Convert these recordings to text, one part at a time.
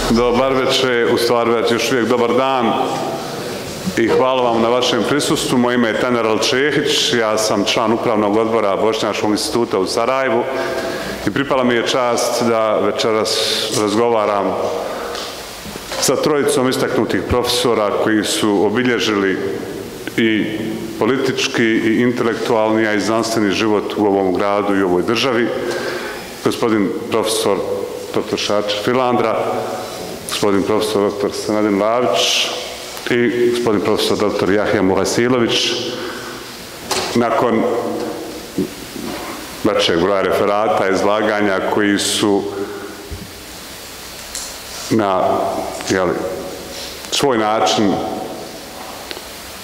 Dobar večer, u stvari već još uvijek dobar dan i hvala vam na vašem prisustvu. Moje ime je Taner Alčehić, ja sam član upravnog odbora Bošnjačkog instituta u Sarajevu i pripala mi je čast da večeras razgovaram sa trojicom istaknutih profesora koji su obilježili i politički i intelektualni, a i znanstveni život u ovom gradu i ovoj državi. Gospodin profesor dr. Šačer Filandra, gospodin profesor dr. Senadin Lavić i gospodin profesor dr. Jahja Mugasilović. Nakon većeg broja referata, izlaganja koji su na svoj način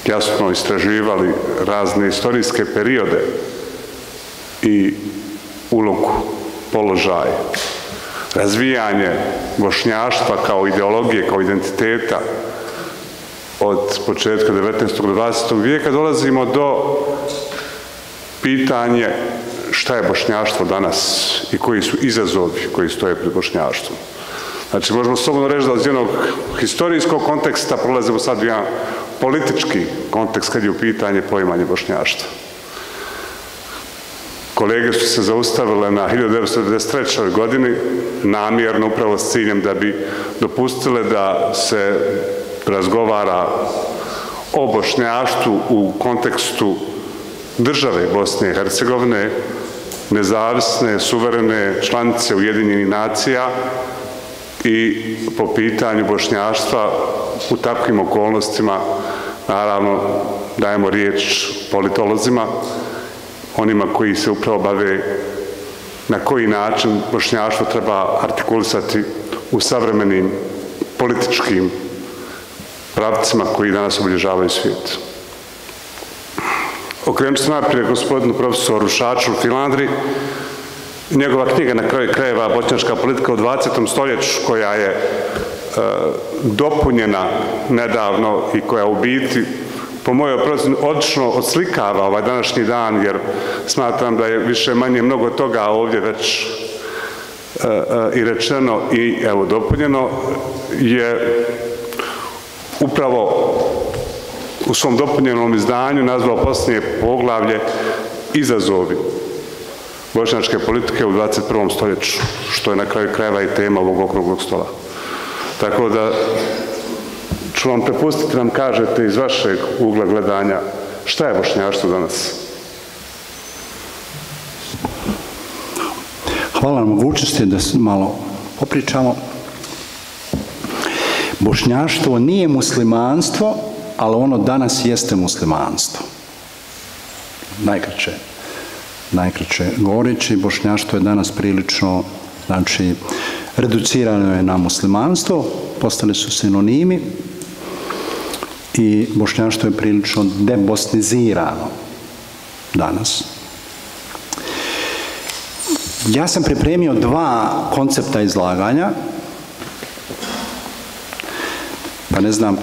jasno istraživali razne istorijske periode i ulogu, položaj, razvijanje bošnjaštva kao ideologije, kao identiteta od početka 19. do 20. vijeka, dolazimo do pitanja šta je bošnjaštvo danas i koji su izazovi koji stoje pred bošnjaštvom. Znači, možemo slobodno reći da iz jednog historijskog konteksta prolazimo sad u jedan politički kontekst kad je u pitanje poimanje bošnjaštva. Kolege su se zaustavile na 1993. godini namjerno upravo s ciljem da bi dopustile da se razgovara o bošnjaštvu u kontekstu države Bosne i Hercegovine, nezavisne, suverene članice Ujedinjenih nacija i po pitanju bošnjaštva u takvim okolnostima naravno dajemo riječ politolozima, onima koji se upravo bave na koji način bošnjaštvo treba artikulisati u savremenim političkim pravcima koji danas obilježavaju svijet. Okrenut se najprije gospodinu profesoru Šačeru Filandri. Njegova knjiga na kraju krajeva Bošnjačka politika u 20. stoljeću, koja je dopunjena nedavno i koja u biti po mojoj procjeni odlično odslikava ovaj današnji dan, jer smatram da je više manje mnogo toga ovdje već i rečeno i evo dopunjeno, je upravo u svom dopunjenom izdanju nazvao posljednje poglavlje Izazovi bošnjačke politike u 21. stoljeću, što je na kraju krajeva i tema ovog okruglog stola. Tako da ću vam prepustiti, nam kažete iz vašeg ugla gledanja šta je bošnjaštvo danas. Hvala na mogućnosti da malo popričamo. Bošnjaštvo nije muslimanstvo, ali ono danas jeste muslimanstvo. Najkraće govoreći, bošnjaštvo je danas prilično, znači, reducirano je na muslimanstvo, postali su sinonimi i bošnjaštvo je prilično debosnizirano danas. Ja sam pripremio dva koncepta izlaganja, pa ne znam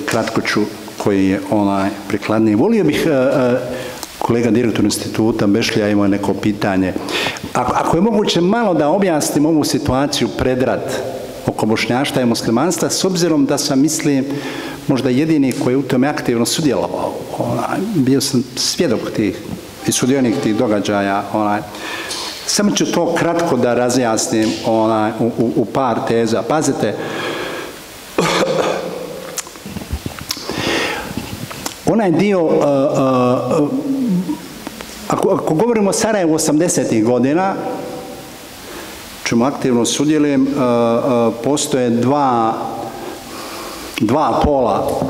kratko ću, koji je prikladniji. Volio bih, kolega direktor instituta Bešlija imao neko pitanje. Ako je moguće malo da objasnim ovu situaciju predrat oko bošnjaštva i muslimanstva, s obzirom da sam, mislim, možda jedini koji je u tome aktivno sudjelovao. Bio sam svjedok tih i sudionik tih događaja. Samo ću to kratko da razjasnim u par teza. Pazite, onaj dio, ako govorimo o Sarajevu 80. godina, čemu aktivno sudjelujem, postoje dva pola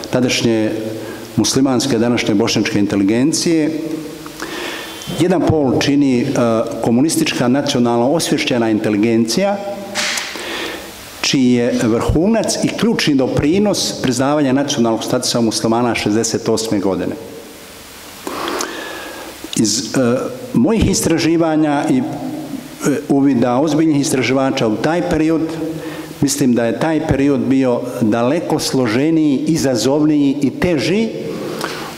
tadašnje muslimanske, današnje bošnjačke inteligencije. Jedan pol čini komunistička nacionalno osvješćena inteligencija, čiji je vrhunac i ključni doprinos priznavanja nacionalnog statusa muslimana 68. godine. Iz mojih istraživanja i uvida ozbiljnih istraživača u taj period, mislim da je taj period bio daleko složeniji, izazovniji i teži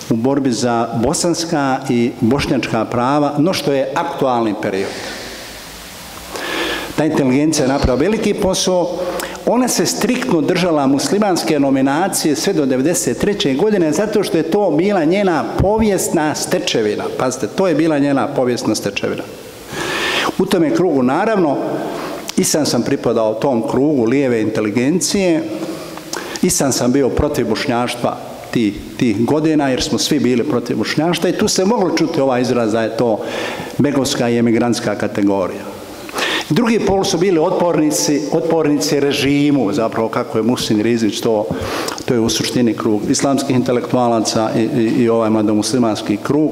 u borbi za bosanska i bošnjačka prava, no što je aktualni period. Ta inteligencija je napravila veliki posao. Ona se striktno držala muslimanske nominacije sve do 1993. godine zato što je to bila njena povijesna stečevina. Pazite, to je bila njena povijesna stečevina. U tome krugu, naravno, i sam pripadao tom krugu lijeve inteligencije, i sam bio protiv bošnjaštva tih godina, jer smo svi bili protiv bošnjaštva i tu se moglo čuti ovaj izraz da je to begovska i emigrantska kategorija. Drugi pol su bili otpornici režimu, zapravo kako je Muhsin Rizvić, to je u suštini krug islamskih intelektualaca i ovaj mladomuslimanski krug,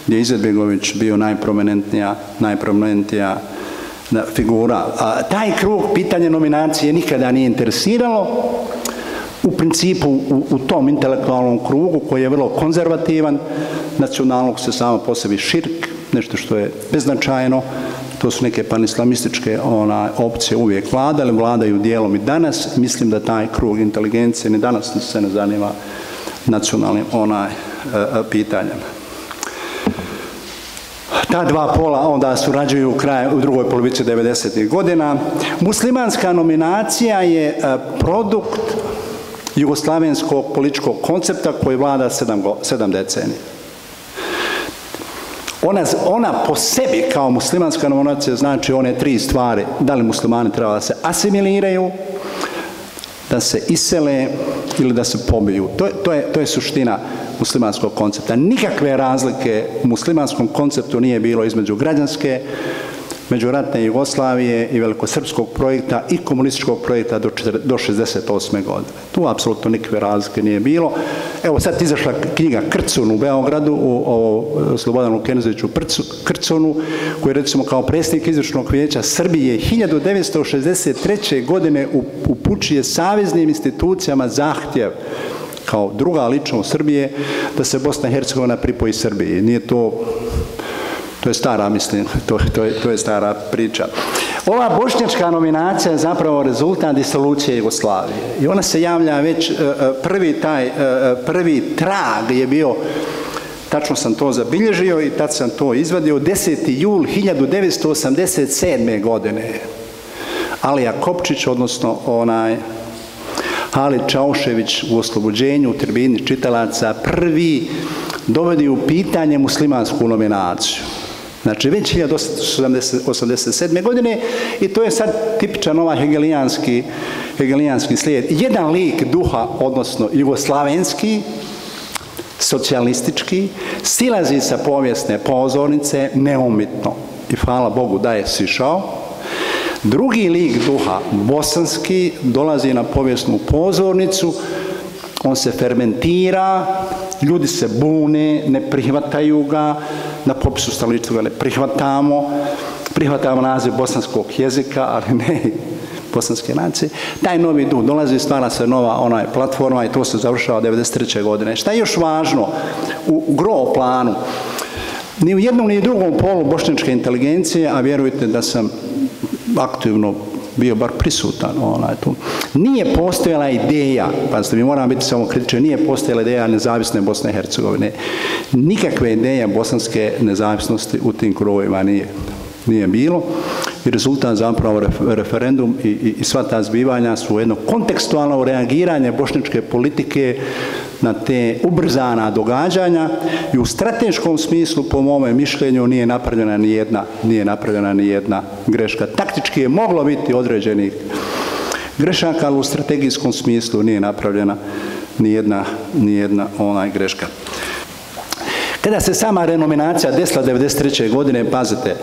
gdje je Izetbegović bio najprominentnija figura. A taj krug pitanje nominacije nikada nije interesiralo. U principu u tom intelektualnom krugu koji je vrlo konzervativan, nacionalnog se samo po sebi širk, nešto što je beznačajno, to su neke panislamističke opcije uvijek vladale, vladaju dijelom i danas. Mislim da taj krug inteligencije ni danas se ne zanima nacionalnim pitanjem. Ta dva pola onda surađuju u drugoj polovici 90. godina. Muslimanska nominacija je produkt jugoslavenskog političkog koncepta koji vlada 7 decenija. Ona po sebi kao muslimanska nominacija znači one 3 stvari. Da li muslimani treba da se asimiliraju, da se isele ili da se pobiju. To je suština muslimanskog koncepta. Nikakve razlike u muslimanskom konceptu nije bilo između građanske, međuratne Jugoslavije i velikosrpskog projekta i komunističkog projekta do 1968. godine. Tu apsolutno nikakve razlike nije bilo. Evo sad izašla knjiga Krcun u Beogradu, o Slobodanu Kenezoviću Krcunu, koji recimo kao predsjednik izvršnog vijeća Srbije 1963. godine upućuje saveznim institucijama zahtjev kao druga ličnost Srbije da se Bosna i Hercegovina pripoji Srbiji. Nije to je stara, mislim, to je stara priča. Ova bošnjačka nominacija je zapravo rezultat disolucije Jugoslavije. I ona se javlja već, prvi trag je bio, tačno sam to zabilježio i tad sam to izvadio, 10. jul 1987. godine. Alija Kopčić, odnosno Halid Čaušević u Oslobođenju, u tribini čitalaca, prvi dovodi u pitanje muslimansku nominaciju. Znači, već 1987. godine i to je sad tipičan ovaj hegelijanski slijed. Jedan lik duha, odnosno jugoslavenski, socijalistički, silazi sa povijesne pozornice neumitno i hvala Bogu da je sišao. Drugi lik duha, bosanski, dolazi na povijesnu pozornicu, on se fermentira, ljudi se bune, ne prihvataju ga, na popisu stanovništva ga ne prihvatamo naziv bosanskog jezika, ali ne bosanske nacije. Taj novi duh dolazi, stvara se nova platforma i to se završava 1993. godine. Šta je još važno u gro planu? Ni u jednom ni u drugom polu bošnjačke inteligencije, a vjerujte da sam aktivno bio bar prisutan tu. Nije postojala ideja, pazite, mi moramo biti samo kritični, nije postojala ideja nezavisne Bosne i Hercegovine. Nikakve ideje bosanske nezavisnosti u tim krugovima nije bilo i rezultat zapravo referendum i sva ta zbivanja su jedno kontekstualno reagiranje bošnjačke politike na te ubrzana događanja i u strateškom smislu, po mome mišljenju, nije napravljena ni jedna greška. Taktički je moglo biti određenih grešaka, ali u strategijskom smislu nije napravljena ni jedna greška. Kada se sama renominacija desila 1993. godine, pazite,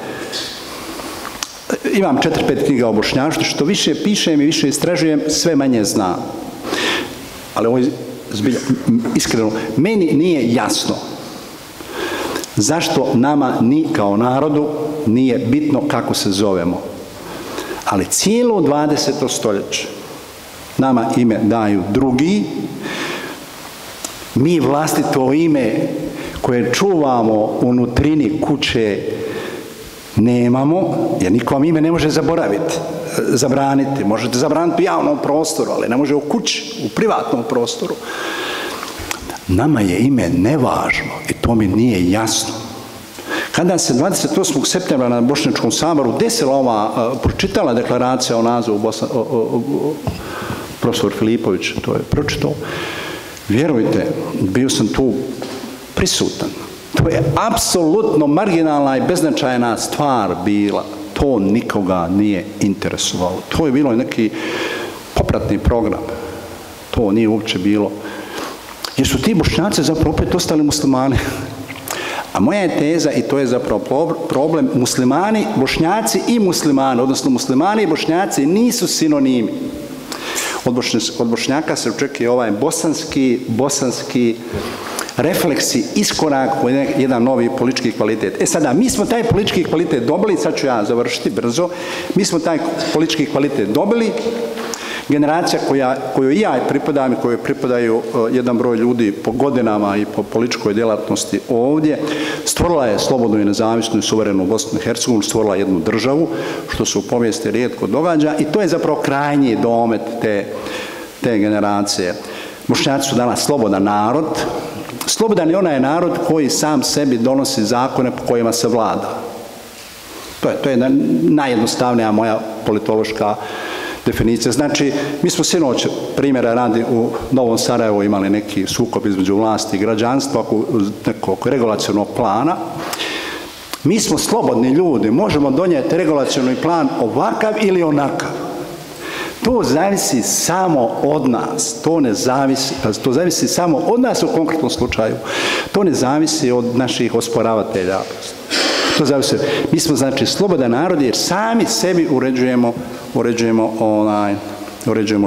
imam 4-5 knjiga o bošnjaštvu, što više pišem i više istražujem, sve manje znam. Ali ovo je zbilja, iskreno, meni nije jasno zašto nama ni kao narodu nije bitno kako se zovemo. Ali cijelo 20. stoljeće nama ime daju drugi, mi vlastito ime koje čuvamo u nutrini kuće nemamo, jer niko vam ime ne može zabraniti. Možete zabraniti u javnom prostoru, ali ne može u kući, u privatnom prostoru. Nama je ime nevažno i to mi nije jasno. Kada se 28. septembra na Bošnjačkom saboru desila ova, pročitala deklaracija o nazovu profesor Filipović, to je pročitao, vjerujte, bio sam tu prisutan. To je apsolutno marginalna i beznačajna stvar bila. To nikoga nije interesovalo. To je bilo neki popratni program. To nije uopće bilo. Jer su ti Bošnjaci zapravo opet ostali muslimani. A moja je teza, i to je zapravo problem, muslimani, Bošnjaci i muslimani, odnosno muslimani i Bošnjaci nisu sinonimi. Od Bošnjaka se očekuje ovaj bosanski refleksi, iskorak u jedan novi politički kvalitet. Sada, mi smo taj politički kvalitet dobili, sad ću ja završiti brzo, mi smo taj politički kvalitet dobili, generacija kojoj i ja pripadam i kojoj pripadaju jedan broj ljudi po godinama i po političkoj djelatnosti ovdje, stvorila je slobodnu i nezavisnu i suverenu Bosnu i Hercegovinu, stvorila jednu državu, što se u povijesti rijetko događa, i to je zapravo krajnji domet te generacije. Bošnjaci su danas slobodan narod. Slobodan je onaj narod koji sam sebi donosi zakone po kojima se vlada. To je najjednostavnija moja politološka definicija. Znači, mi smo sinoć, primjera radi, u Novom Sarajevu imali neki sukob između vlasti i građanstva, nekog regulacionog plana. Mi smo slobodni ljudi, možemo donijeti regulacioni plan ovakav ili onakav. To zavisi samo od nas, to zavisi samo od nas u konkretnom slučaju. To ne zavisi od naših osporavatelja. To zavisi. Mi smo, znači, slobodan narod jer sami sebi uređujemo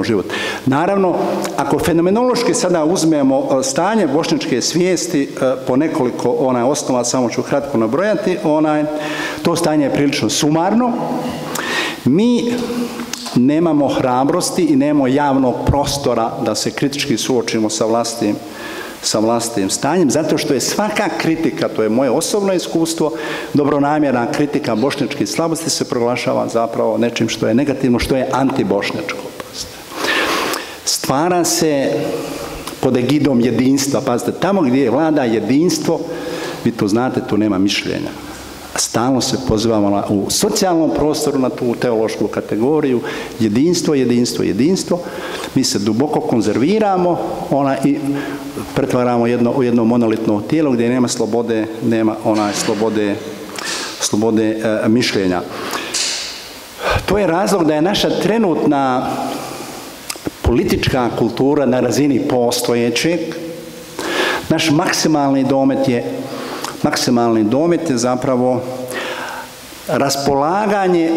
život. Naravno, ako fenomenološki sada uzmemo stanje bošnjačke svijesti po nekoliko osnova, samo ću kratko nabrojati, to stanje je prilično sumarno. Mi nemamo hrabrosti i nemamo javnog prostora da se kritički suočimo sa vlastitim stanjem, zato što je svaka kritika, to je moje osobno iskustvo, dobronamjerna kritika bošnjačkih slabosti se proglašava zapravo nečim što je negativno, što je antibošnjačko. Stvara se pod egidom jedinstva. Pazite, tamo gdje vlada jedinstvo, vi to znate, tu nema mišljenja. Stalno se pozivamo u socijalnom prostoru na tu teološku kategoriju, jedinstvo, jedinstvo, jedinstvo. Mi se duboko konzerviramo i pretvaramo u jedno monolitno tijelo gdje nema slobode, nema slobode mišljenja. To je razlog da je naša trenutna politička kultura na razini postojećeg. Naš maksimalni domet je zapravo raspolaganje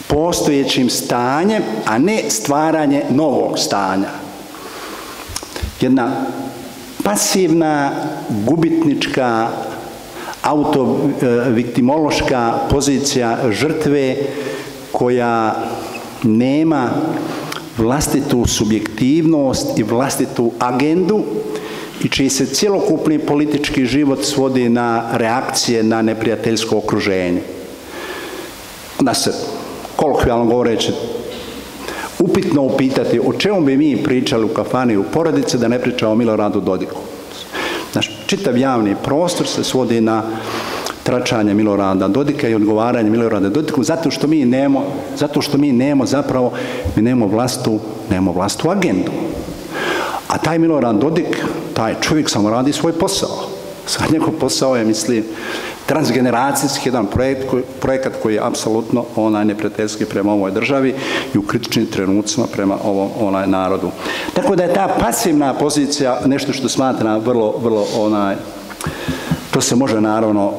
postojećim stanjem, a ne stvaranje novog stanja. Jedna pasivna, gubitnička, autoviktimološka pozicija žrtve koja nema vlastitu subjektivnost i vlastitu agendu i čiji se cjelokupni politički život svodi na reakcije na neprijateljsko okruženje. Onda se, kolokvijalno govoreći, upitno upitati o čemu bi mi pričali u kafani u porodici da ne pričamo o Miloradu Dodiku. Naš čitav javni prostor se svodi na tračanje Milorada Dodika i odgovaranje Milorada Dodiku zato što mi nemamo vlastitu agendu. A taj Milorad Dodik, taj čovjek samo radi svoj posao. Sad njegov posao je, mislim, transgeneracijski jedan projekat koji je apsolutno neprijateljski prema ovoj državi i u kritičnim trenucima prema ovom narodu. Tako da je ta pasivna pozicija nešto što smatram vrlo to se može naravno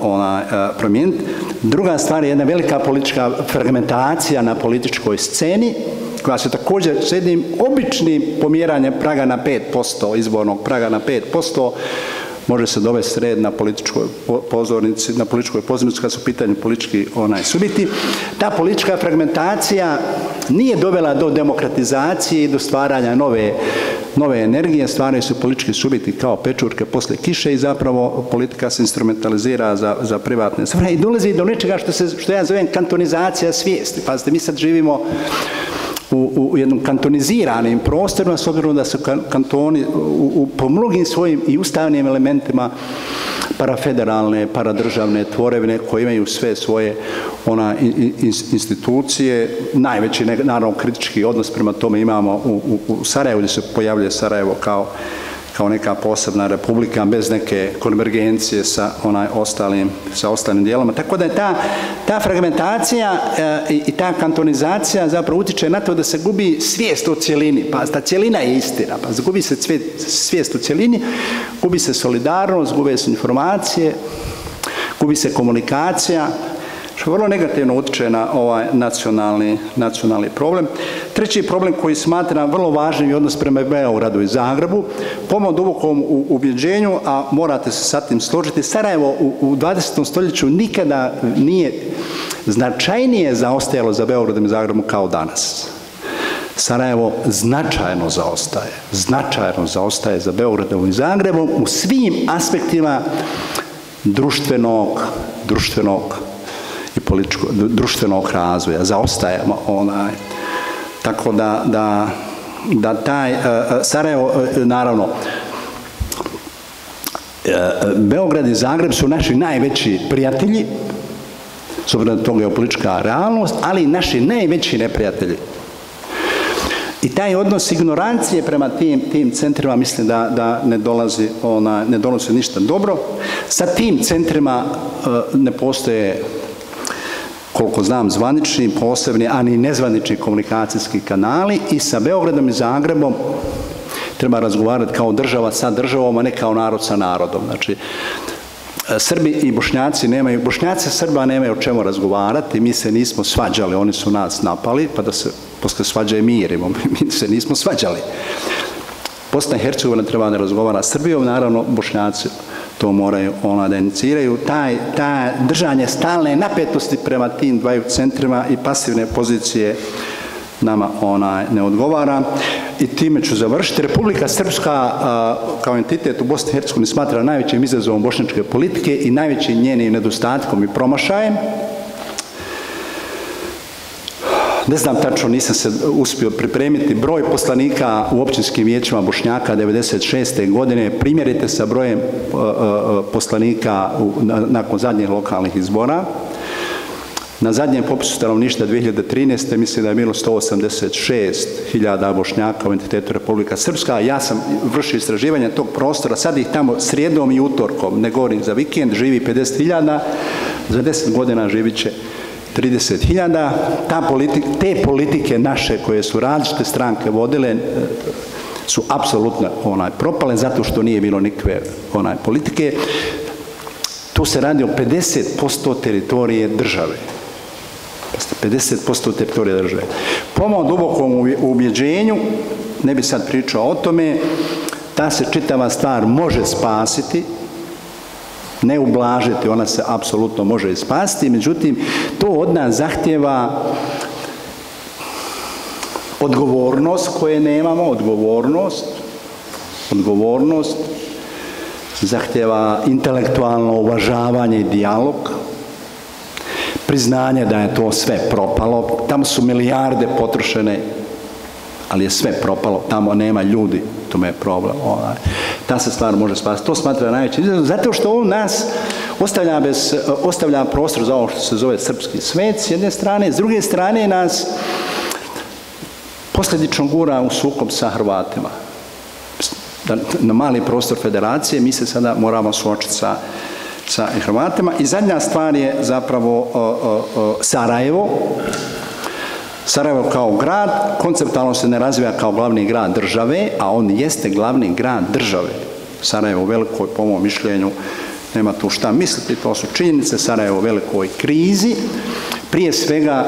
promijeniti. Druga stvar je jedna velika politička fragmentacija na političkoj sceni, koja se također s jednim običnim pomjeranjem praga na 5%, izbornog praga na 5%, može se dovesti red na političkoj pozornici, kad su u pitanju politički subjekti. Ta politička fragmentacija nije dovela do demokratizacije i do stvaranja nove energije, stvaraju se politički subjekti kao pečurke poslije kiše i zapravo politika se instrumentalizira za privatne svrhe i dolazi do nečega što ja zovem kantonizacija svijesti. Pazite, mi sad živimo u jednom kantoniziranim prostorima, s obzirom da su kantoni po mnogim svojim i ustavnim elementima parafederalne, paradržavne tvorevine koje imaju sve svoje institucije. Najveći, naravno, kritički odnos prema tome imamo u Sarajevu, gdje se pojavljuje Sarajevo kao neka posebna republika bez neke konvergencije sa ostalim dijelama. Tako da je ta fragmentacija i ta kantonizacija zapravo utiče na to da se gubi svijest o cjelini. Pa ta cjelina je istina. Pa gubi se svijest o cjelini, gubi se solidarnost, gube se informacije, gubi se komunikacija, što vrlo negativno utiče na ovaj nacionalni problem. Treći problem koji smatram vrlo važnim je odnos prema Beogradu i Zagrebu. Po mom dubokom ubjeđenju, a morate se sa tim složiti, Sarajevo u 20. stoljeću nikada nije značajnije zaostajalo za Beogradom i Zagrebom kao danas. Sarajevo značajno zaostaje za Beogradom i Zagrebom u svim aspektima društvenog i društvenog razvoja. Zaostajemo tako da taj Sarajevo, naravno, Beograd i Zagreb su naši najveći prijatelji, s obzirom da to je geopolitička realnost, ali i naši najveći neprijatelji. I taj odnos ignorancije prema tim centrima mislim da ne donosi ništa dobro. Sa tim centrima ne postoje, koliko znam, zvanični, posebni, a ni nezvanični komunikacijski kanali, i sa Beogradom i Zagrebom treba razgovarati kao država sa državom, a ne kao narod sa narodom. Znači, Srbi i Bošnjaci Bošnjaci Srba nemaju o čemu razgovarati, mi se nismo svađali, oni su nas napali, pa da se posle svađe mirimo, mi se nismo svađali. Bosna i Hercegovina treba da razgovara s Srbijom, naravno Bošnjaci to moraju da iniciraju. Ta držanje stalne napetosti prema tim dvaju centrima i pasivne pozicije nama ne odgovara. I time ću završiti. Republika Srpska kao entitet u Bosni i Hercegovini smatra najvećim izazovom bošnjačke politike i najvećim njenim nedostatkom i promašajem. Ne znam tačno, nisam se uspio pripremiti broj poslanika u općinskim vijećima Bošnjaka 1996. godine. Primjerite sa brojem poslanika nakon zadnjih lokalnih izbora. Na zadnjem popisu stanovništva 2013. mislim da je bilo 186.000 Bošnjaka u entitetu Republika Srpska. Ja sam vršio istraživanje tog prostora, sad ih tamo srijedom i utorkom, ne govorim za vikend, živi 50.000, za 10 godina živit će 30.000. Te politike naše koje su različite stranke vodile su apsolutno propale zato što nije bilo nikakve politike. Tu se radi o 50% teritorije države. 50% teritorije države. Po mom dubokom ubjeđenju, ne bi sad pričao o tome, ta se čitava stvar može spasiti, ne ublažiti, ona se apsolutno može i spasiti, međutim, to od nas zahtjeva odgovornost koje nemamo, odgovornost, zahtjeva intelektualno uvažavanje i dijalog, priznanje da je to sve propalo, tamo su milijarde potrošene, ali je sve propalo, tamo nema ljudi, to me je problem. Ta se stvar može spasiti. To smatra najveći izazov, zato što on nas ostavlja prostor za ovo što se zove srpski svet s jedne strane, s druge strane nas posljedično gura u sukob sa Hrvatima. Na mali prostor federacije mi se sada moramo suočiti sa Hrvatima. I zadnja stvar je zapravo Sarajevo. Sarajevo kao grad konceptualno se ne razvija kao glavni grad države, a on jeste glavni grad države. Sarajevo u velikoj, po mom mišljenju, nema tu šta misliti, to su činjenice. Sarajevo u velikoj krizi, prije svega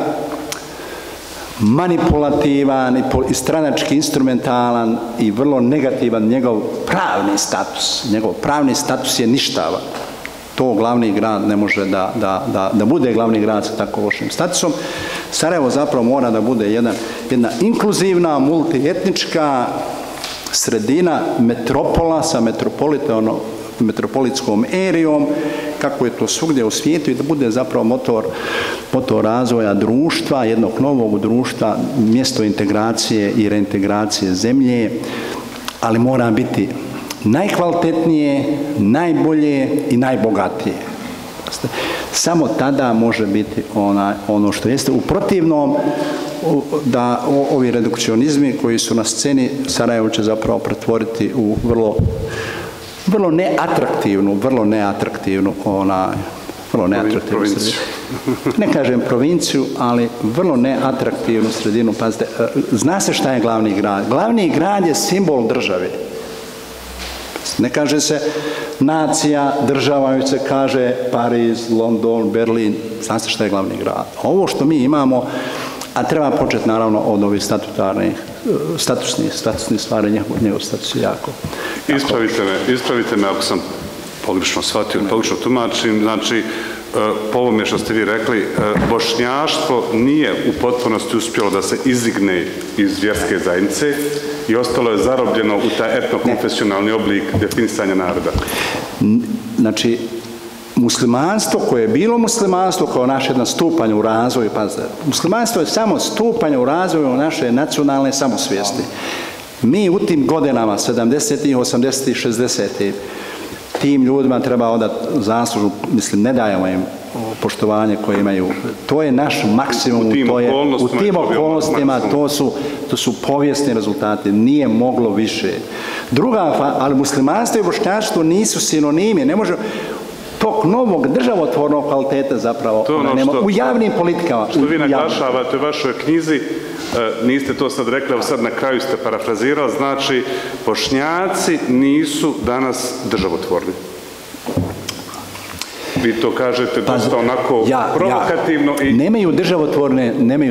manipulativan i stranački instrumentalan i vrlo negativan njegov pravni status. Njegov pravni status je ništavan. To glavni grad ne može da bude glavni grad sa tako lošim statusom. Sarajevo zapravo mora da bude jedna inkluzivna, multietnička sredina, metropola sa metropolitskom erijom, kako je to svugdje u svijetu i da bude zapravo motor razvoja društva, jednog novog društva, mjesto integracije i reintegracije zemlje, ali mora biti najkvalitetnije, najbolje i najbogatije. Samo tada može biti ono što jeste. U protivnom, da ovi redukcionizmi koji su na sceni Sarajevo će zapravo pretvoriti u vrlo neatraktivnu provinciju. Ne kažem provinciju, ali vrlo neatraktivnu sredinu. Pazite, zna se šta je glavni grad. Glavni grad je simbol države. Ne kaže se nacija, država, već se kaže Pariz, London, Berlin. Zna se šta je glavni grad. Ovo što mi imamo, a treba početi naravno od ovih statusnih stvari, njegov status je jako. Ispravite me ako sam pogrešno shvatio, pogrešno tumačim, znači po ovome što ste vi rekli, bošnjaštvo nije u potpunosti uspjelo da se izigne iz vjerske zajednice i ostalo je zarobljeno u taj etnokonfesionalni oblik definisanja naroda. Znači, muslimanstvo koje je bilo muslimanstvo kao naš jedan stupanj u razvoju, pazite, muslimanstvo je samo stupanj u razvoju naše nacionalne samosvijesti. Mi u tim godinama, 70-ih, 80-ih, 60-ih, tim ljudima treba odati zaslužu, mislim, ne dajemo im poštovanje koje imaju. To je naš maksimum, u tim okolnostima to su povijesni rezultati, nije moglo više. Ali muslimanstvo i bošnjaštvo nisu sinonimi, ne može tog novog državotvornog kvaliteta zapravo nema u javnim politikama. Što vi naglašavate u vašoj knjizi, niste to sad rekli, ali sad na kraju ste parafrazirali, znači Bošnjaci nisu danas državotvorni. Vi to kažete dosta onako provokativno. Nemaju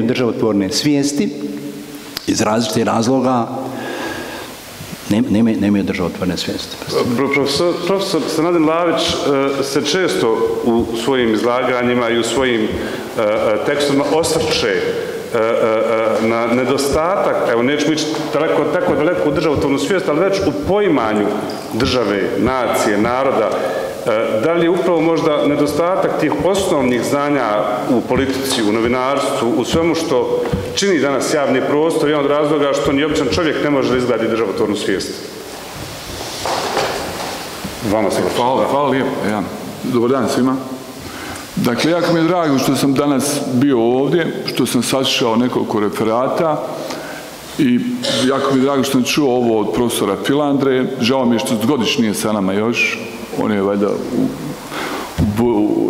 državotvorne svijesti iz različitih razloga. Nemaju državotvorne svijesti. Profesor Senadin Lavić se često u svojim izlaganjima i u svojim tekstovima osvrće na nedostatak, evo nećemo ići tako daleko u državotvornu svijest, ali već u poimanju države, nacije, naroda. Da li je upravo možda nedostatak tih osnovnih znanja u politici, u novinarstvu, u svemu što čini danas javni prostor, jedan od razloga što ni običan čovjek ne može da izgradi državotvornu svijest? Hvala lijepo. Dobar dan svima. Dakle, jako mi je drago što sam danas bio ovdje, što sam saslušao nekoliko referata i jako mi je drago što sam čuo ovo od profesora Filandre. Žao mi je što Zgodić nije sa nama još. On je valjda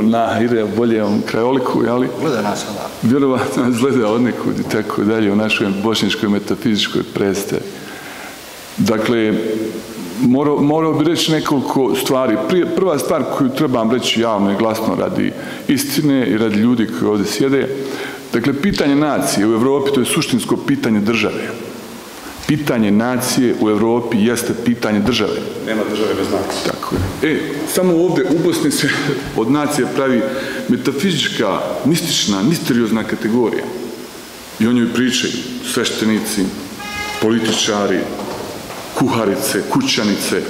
na boljem krajoliku, jeli? Gleda nas sada. Vjerovatno nas gleda od nekud i tako dalje u našoj bošnjačkoj metafizičkoj predstavi. Dakle, morao bi reći nekoliko stvari. Prva stvar koju trebam reći javno i glasno radi istine i radi ljudi koji ovdje sjede. Dakle, pitanje nacije u Evropi to je suštinsko pitanje države. Pitanje nacije u Evropi jeste pitanje države. Nema države bez nacije. Tako je. Samo ovdje u Bosni se od nacije pravi metafizička, mistična, misteriozna kategorija. I o njoj pričaju sveštenici, političari, kuharice, kućanice,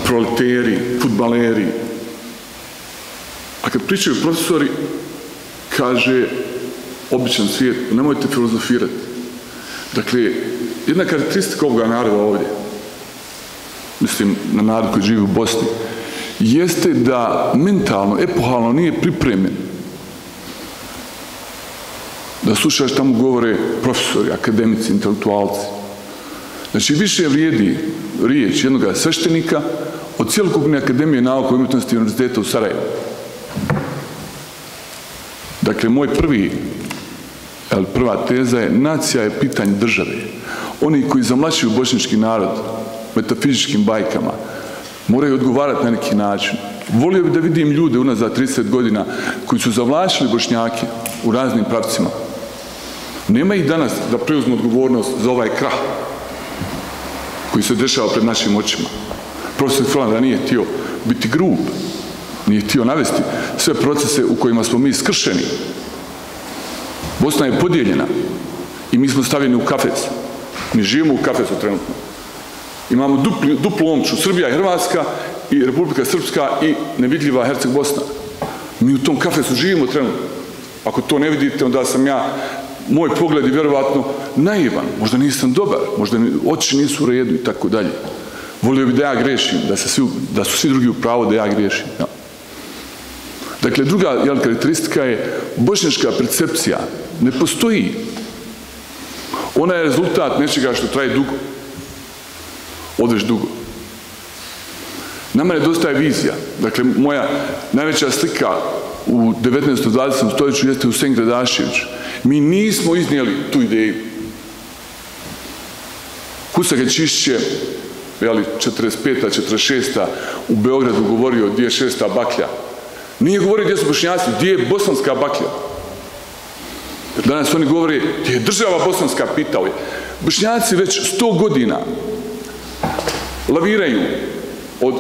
proleteri, fudbaleri. A kad pričaju profesori, kaže običan svijet, nemojte filozofirati. Dakle, jedna karakteristika ovoga naroda ovdje, mislim na narod koji živi u Bosni, jeste da mentalno, epohalno nije pripremljen da slušaš tamo govore profesori, akademici, intelektualci. Znači, više vrijedi riječ jednog sveštenika od cjelokupne akademije nauka i umjetnosti univerziteta u Sarajevu. Dakle, moj prva teza je nacija je pitanje države. Oni koji zamlačuju bošnjački narod metafizičkim bajkama moraju odgovarati na neki način. Volio bih da vidim ljude unazad 30 godina koji su zavlačili Bošnjake u raznim pravcima. Nema ih danas da preuzmu odgovornost za ovaj krah koji se dešava pred našim očima. Profesor Filandra nije htio biti grub, nije htio navesti sve procese u kojima smo mi skršeni. Bosna je podijeljena i mi smo stavljeni u kafes. Mi živimo u kafesu trenutno. Imamo duplu omču, Srbija i Hrvatska i Republika Srpska i nevidljiva Herceg Bosna. Mi u tom kafesu živimo trenutno. Ako to ne vidite, onda sam ja, moj pogled je vjerovatno naivan, možda nisam dobar, možda oči nisu u redu i tako dalje. Volio bi da ja grešim, da su svi drugi u pravu da ja grešim. Ja. Dakle, druga karakteristika je bošnjačka percepcija. Ne postoji. Ona je rezultat nečega što traje dugo. Odveć dugo. Nama nedostaje vizija. Dakle, moja najveća slika u 19. 20. stoljeću jeste Husein Gradašević. Mi nismo iznijeli tu ideju. Husak Čišć je 45. 46. u Beogradu govorio gdje je 6. baklja. Nije govorio gdje su Bošnjaci, gdje je bosanska baklja. Danas oni govore gdje je država bosanska, pitao je. Bošnjaci već 100 godina laviraju od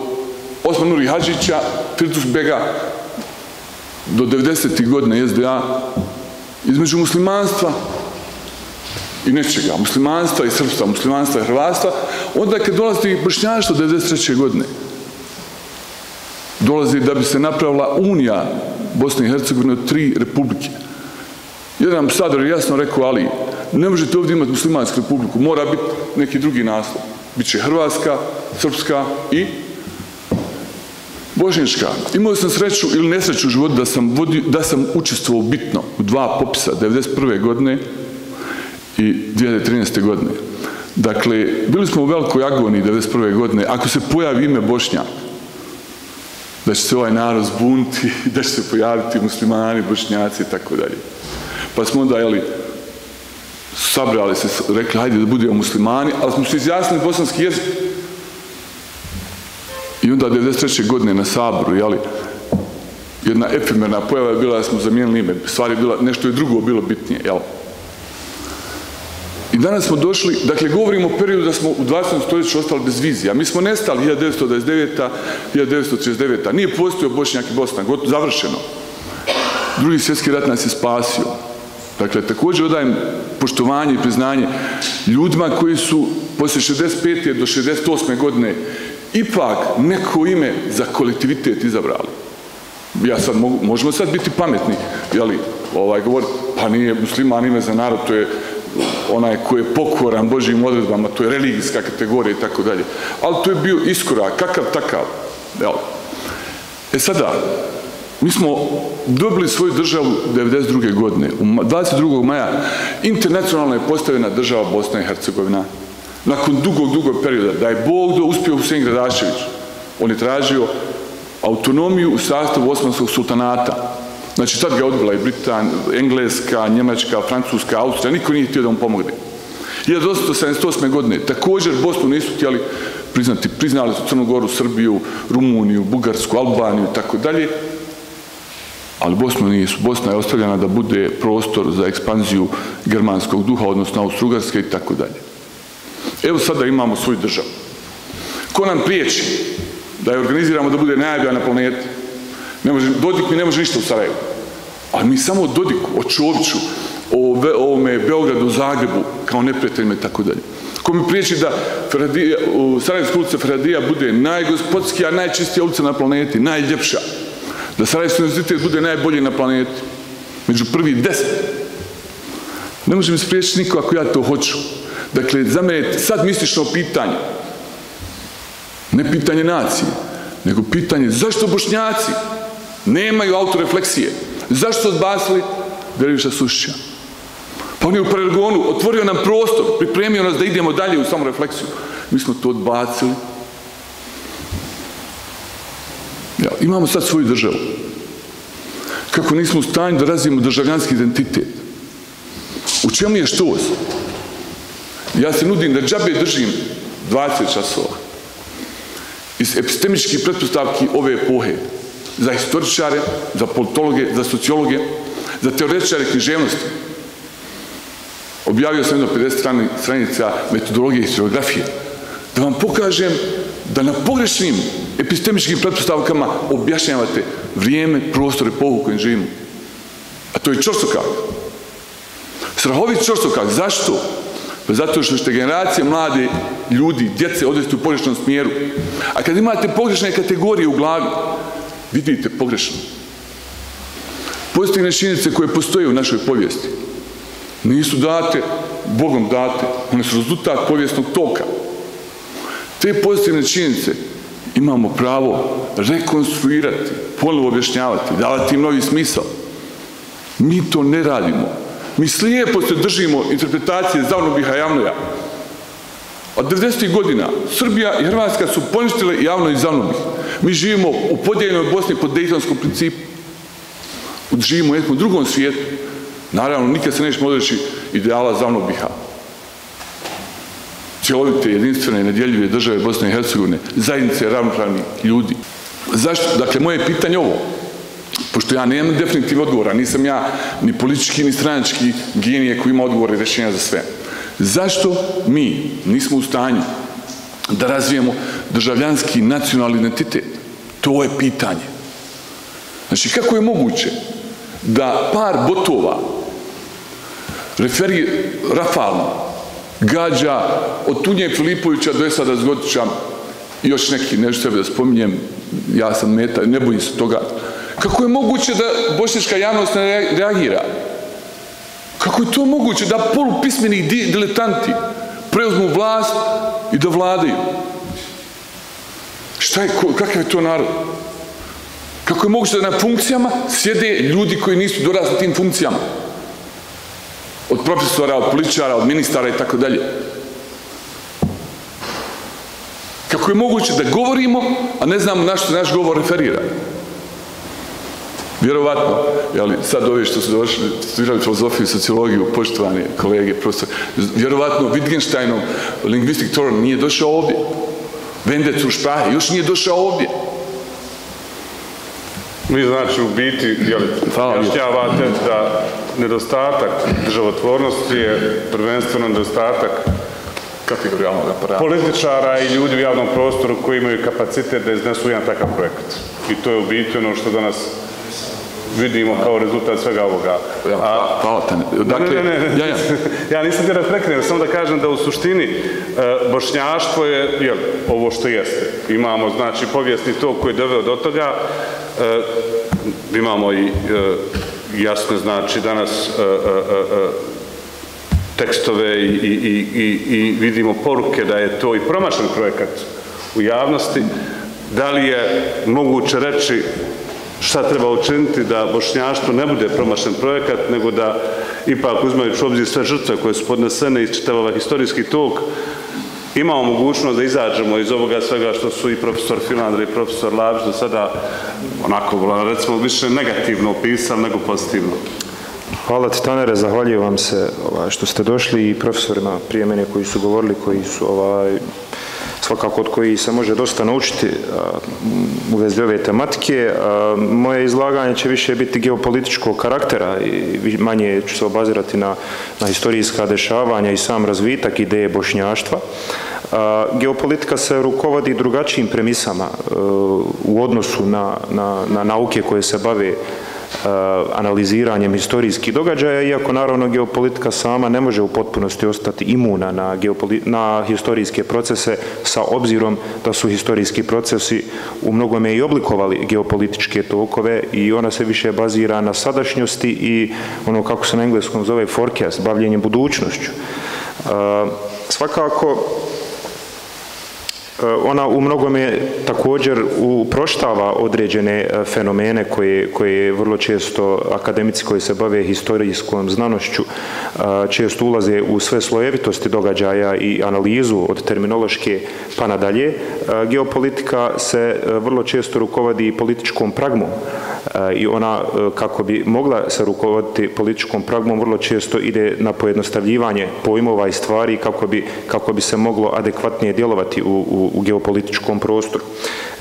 Osman Nuri Hadžića, Tirtus Bega do 90. godine SDA između muslimanstva i nečega, muslimanstva i srpstva, muslimanstva i hrvatstva, onda kad dolazi bošnjaštvo 93. godine, dolazi da bi se napravila unija Bosne i Hercegovine od 3 republike. Jedan ambasador je jasno rekao, ali ne možete ovdje imati muslimansku republiku, mora biti neki drugi naslov. Biće hrvatska, srpska i bošnjačka. Imao sam sreću ili nesreću u životu da sam učestvovao bitno u 2 popisa, 1991. godine i 2013. godine. Dakle, bili smo u velikoj agoniji 1991. godine. Ako se pojavi ime Bošnjak, da će se ovaj narod zbuniti, da će se pojaviti muslimani, bošnjaci i tako dalje. Pa smo onda, sabrali se, rekli, hajde da budemo muslimani, ali smo se izjasnili bosanski jezik. I onda 1993. godine na Saboru, jedna efemerna pojava je bila da smo zamijenili ime. Stvar je bila, nešto je drugo bilo bitnije, I danas smo došli, dakle, govorimo o periodu da smo u 20. stoljeću ostali bez vizija. Mi smo nestali 1929. 1939. Nije postojao Bošnjak i Bosna, završeno. Drugi svjetski rat nas je spasio. Dakle, također odajem poštovanje i priznanje ljudima koji su poslije 65. do 68. godine ipak neko ime za kolektivitet izabrali. Možemo sad biti pametni, govoriti, pa nije musliman ime za narod, to je onaj koji je pokoran Božjim odredbama, to je religijska kategorija i tako dalje. Ali to je bio iskorak, kakav takav. Sada, mi smo dobili svoju državu 1992. godine. 22. maja internacionalno je postavljena država Bosna i Hercegovina. Nakon dugog perioda, da je Bog uspio Husein Gradašević. On je tražio autonomiju u sastavu Osmanskog sultanata. Znači, tad ga odbila i Britanija, Engleska, Njemačka, Francuska, Austrija, niko nije htio da mu pomogne. 1878. godine također Bosnu nisu htjeli priznati. Priznali su Crnu Goru, Srbiju, Rumuniju, Bugarsku, Albaniju i tako dalje. Ali Bosnu nisu. Bosna je ostavljena da bude prostor za ekspanziju germanskog duha, odnosno Austro-Ugarske i tako dalje. Evo sada imamo svoju državu. Ko nam priječi da je organiziramo da bude najbolja na planeti? Dodik mi ne može ništa u Sarajevu. Ali mi samo o Dodiku, o Čoviću, o ovome Beogradu, Zagrebu, kao neprijateljima i tako dalje. Ko mi priječi da Sarajevska ulica Ferhadija bude najgospodskija, najčistija ulica na planeti, najljepša. Da Sarajevski univerzitet bude najbolji na planeti. Među prvi 10. Ne može mi spriječiti niko ako ja to hoću. Dakle, za mene je sad mistično pitanje. Ne pitanje nacije, nego pitanje zašto Bošnjaci nemaju autorefleksije. Zašto su odbacili Derviša Sušića? Pa on je u Paragonu otvorio nam prostor, pripremio nas da idemo dalje u samorefleksiju. Mi smo to odbacili. Imamo sad svoju državu. Kako nismo u stanju da razvijemo državljanski identitet? U čemu je štos? Ja se nudim da džabe držim 20 časova iz epistemičkih pretpostavki ove epohe za historičare, za politologe, za sociologe, za teoretičare književnosti. Objavio sam jedno 50 stranica metodologije i historiografije da vam pokažem da na pogrešnim epistemičkim pretpostavkama objašnjavate vrijeme, prostor, epohu u kojem živimo. A to je čorsokak. Strahovit čorsokak. Zašto? Pa zato što ćete generacije mlade ljudi, djece odvesti u pogrešnom smjeru. A kad imate pogrešne kategorije u glavi, vidite pogrešno. pozitivne činjenice koje postoje u našoj povijesti nisu date, Bogom date, one su rezultat povijesnog toka. Te pozitivne činjenice imamo pravo rekonstruirati, ponovo objašnjavati, davati im novi smisao. Mi to ne radimo. Mi slijepo se držimo interpretacije Zavnobiha Javnoja. Od 90. godina Srbija i Hrvatska su poništile Javno i Zavnobih. Mi živimo u podijeljenoj Bosni po Dejtonskom principu. Živimo u nekom drugom svijetu. Naravno, nikad se nećemo odreći ideala Zavnobiha. Cjelovite, jedinstvene i nedjeljive države Bosne i Hercegovine, zajednice ravnopravnih ljudi. Zašto? Dakle, moje pitanje je ovo. Pošto ja nemam definitivno odgovora, nisam ja ni politički, ni stranački genije koji ima odgovore i rješenja za sve. Zašto mi nismo u stanju da razvijemo državljanski nacionalni identitet? To je pitanje. Znači, kako je moguće da par botova rafalno gađa od Tunje Filipovića do Esada Zgotića i još neki, nešto sebe da spominjem, ja sam meta, ne bojim se toga. Kako je moguće da bošnjačka javnost ne reagira? Kako je to moguće da polupismeni diletanti preuzmu vlast i da vladaju? Kakav je to narod? Kako je moguće da na funkcijama sjede ljudi koji nisu dorasli tim funkcijama? Od profesora, od političara, od ministara i tako dalje. Kako je moguće da govorimo, a ne znamo na što naš govor referira? Vjerovatno, sad ovi što su došli, studirali filozofiju i sociologiju, poštovani kolege, profesor, vjerovatno Wittgensteinov lingvistik teorem nije došao ovdje. Wende zur Sprache još nije došao ovdje. Vi znači u biti objašnjavate da nedostatak državotvornosti je prvenstveno nedostatak kategorijalnog aparata, političara i ljudi u javnom prostoru koji imaju kapacitet da iznesu jedan takav projekat. I to je u biti ono što danas vidimo kao rezultat svega ovoga. Hvala te. Ja nisam ti prekrenuo, samo da kažem da u suštini bošnjaštvo je ovo što jeste. Imamo znači povijesni tok koji je doveo do toga. Imamo i jasno znači danas tekstove i vidimo poruke da je to i promašen projekat u javnosti. Da li je moguće reći šta treba učiniti da bošnjaštvo ne bude promašen projekat, nego da ipak uzmajući u obzir sve žrtve koje su podnesene iz čitavog ovaj historijski tok, imamo mogućnost da izađemo iz ovoga svega što su i profesor Filandar i profesor Labić do sada onako, recimo, više negativno opisali nego pozitivno. Hvala ti, Tanere, zahvaljujem vam se što ste došli i profesorima prije mene koji su govorili, koji su svakako od kojih se može dosta naučiti u vezi ove tematike. Moje izlaganje će više biti geopolitičkog karaktera i manje ću se obazirati na historijska dešavanja i sam razvitak ideje bošnjaštva. Geopolitika se rukovodi drugačijim premisama u odnosu na nauke koje se bave analiziranjem historijskih događaja, iako naravno geopolitika sama ne može u potpunosti ostati imuna na historijske procese, sa obzirom da su historijski procesi u mnogome i oblikovali geopolitičke tokove i ona se više bazira na sadašnjosti i ono kako se na engleskom zove forecast, bavljenje budućnošću. Svakako ona u mnogome također uproštava određene fenomene koje vrlo često akademici koji se bave historijskom znanošću često ulaze u sve slojevitosti događaja i analizu od terminološke pa nadalje. Geopolitika se vrlo često rukovodi političkom pragmom i ona, kako bi mogla se rukovoditi političkom pragmom, vrlo često ide na pojednostavljivanje pojmova i stvari kako bi se moglo adekvatnije djelovati u geopolitičkom prostoru.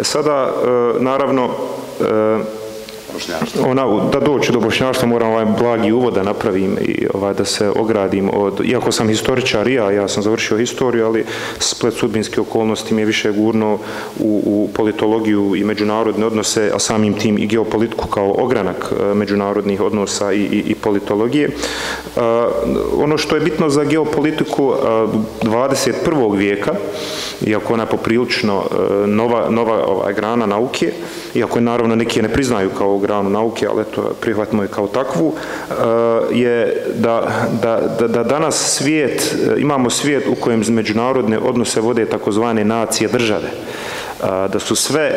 Sada, naravno, da doći do bošnjaštva moram ovaj blagi uvod da napravim i da se ogradim od, iako sam historičar ja sam završio historiju, ali splet sudbinske okolnosti mi je više gurno u politologiju i međunarodne odnose, a samim tim i geopolitiku kao ogranak međunarodnih odnosa i politologije. Ono što je bitno za geopolitiku 21. vijeka, iako ona je poprilično nova grana nauke, iako je naravno neki je ne priznaju kao kao granu nauke, ali eto, prihvatimo je kao takvu, je da danas svijet, imamo svijet u kojem međunarodne odnose vode takozvane nacije države. Da su sve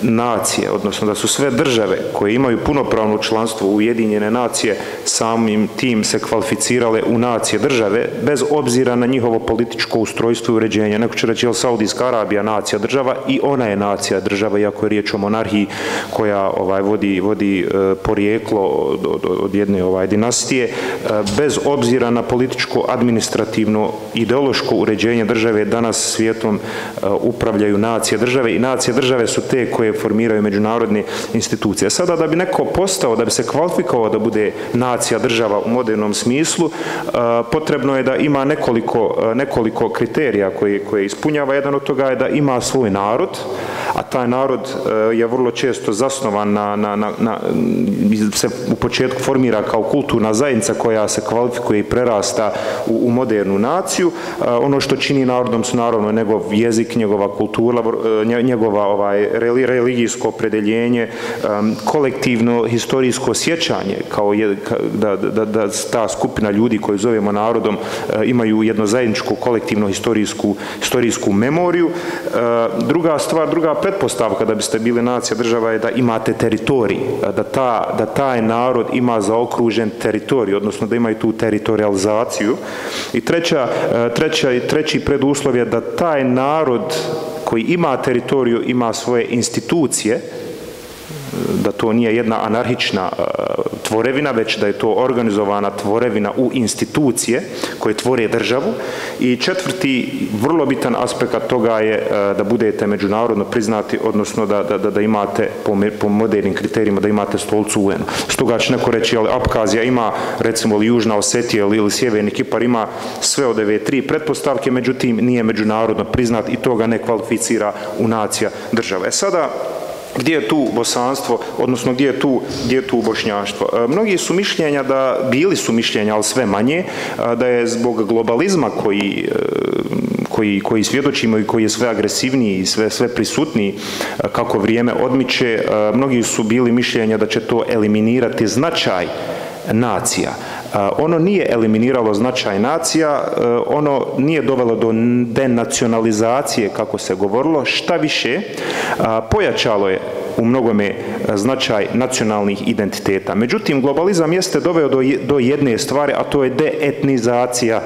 nacije, odnosno da su sve države koje imaju punopravno članstvo u Ujedinjene nacije samim tim se kvalificirale u nacije države bez obzira na njihovo političko ustrojstvo i uređenje. Neko će reći, Saudijska Arabija nacija država i ona je nacija država, iako je riječ o monarhiji koja vodi porijeklo od jedne dinastije, bez obzira na političko, administrativno, ideološko uređenje države, danas svijetom upravljaju nacije države i nacije države su te koje formiraju međunarodne institucije. Sada da bi neko postao, da bi se kvalifikovao da bude nacija država u modernom smislu, potrebno je da ima nekoliko kriterija koje ispunjava. Jedan od toga je da ima svoj narod, a taj narod je vrlo često zasnovan se u početku formira kao kulturna zajednica koja se kvalifikuje i prerasta u modernu naciju. Ono što čini narodom su naravno njegov jezik, njegova kultura, njegova religijsko opredjeljenje, kolektivno historijsko sjećanje, kao da ta skupina ljudi koju zovemo narodom imaju jedno zajedničko kolektivno historijsku memoriju. Druga pretpostavka da biste bili nacija država je da imate teritorij, da taj narod ima zaokružen teritorij, odnosno da imaju tu teritorializaciju. I treći preduslov je da taj narod koji ima teritoriju ima svoje institucije, da to nije jedna anarhična tvorevina, već da je to organizovana tvorevina u institucije koje tvore državu. I četvrti, vrlo bitan aspekt toga je da budete međunarodno priznati, odnosno da imate po modernim kriterijima, da imate stolcu u UN-u. Stoga će neko reći, ali Apkazija ima, recimo Južna Osetija ili Sjeverni Kipar ima sve od ove tri pretpostavke, međutim nije međunarodno priznat i to ga ne kvalificira u nacija država. Sada, gdje je tu bosanstvo, odnosno gdje je tu bošnjaštvo? Mnogi su mišljenja bili su mišljenja, ali sve manje, da je zbog globalizma koji svjedočimo i koji je sve agresivniji i sve prisutniji kako vrijeme odmiče, mnogi su bili mišljenja da će to eliminirati značaj nacija. Ono nije eliminiralo značaj nacija, ono nije dovelo do denacionalizacije, kako se govorilo, šta više, pojačalo je u mnogome značaj nacionalnih identiteta. Međutim, globalizam jeste doveo do jedne stvari, a to je deetnizacija.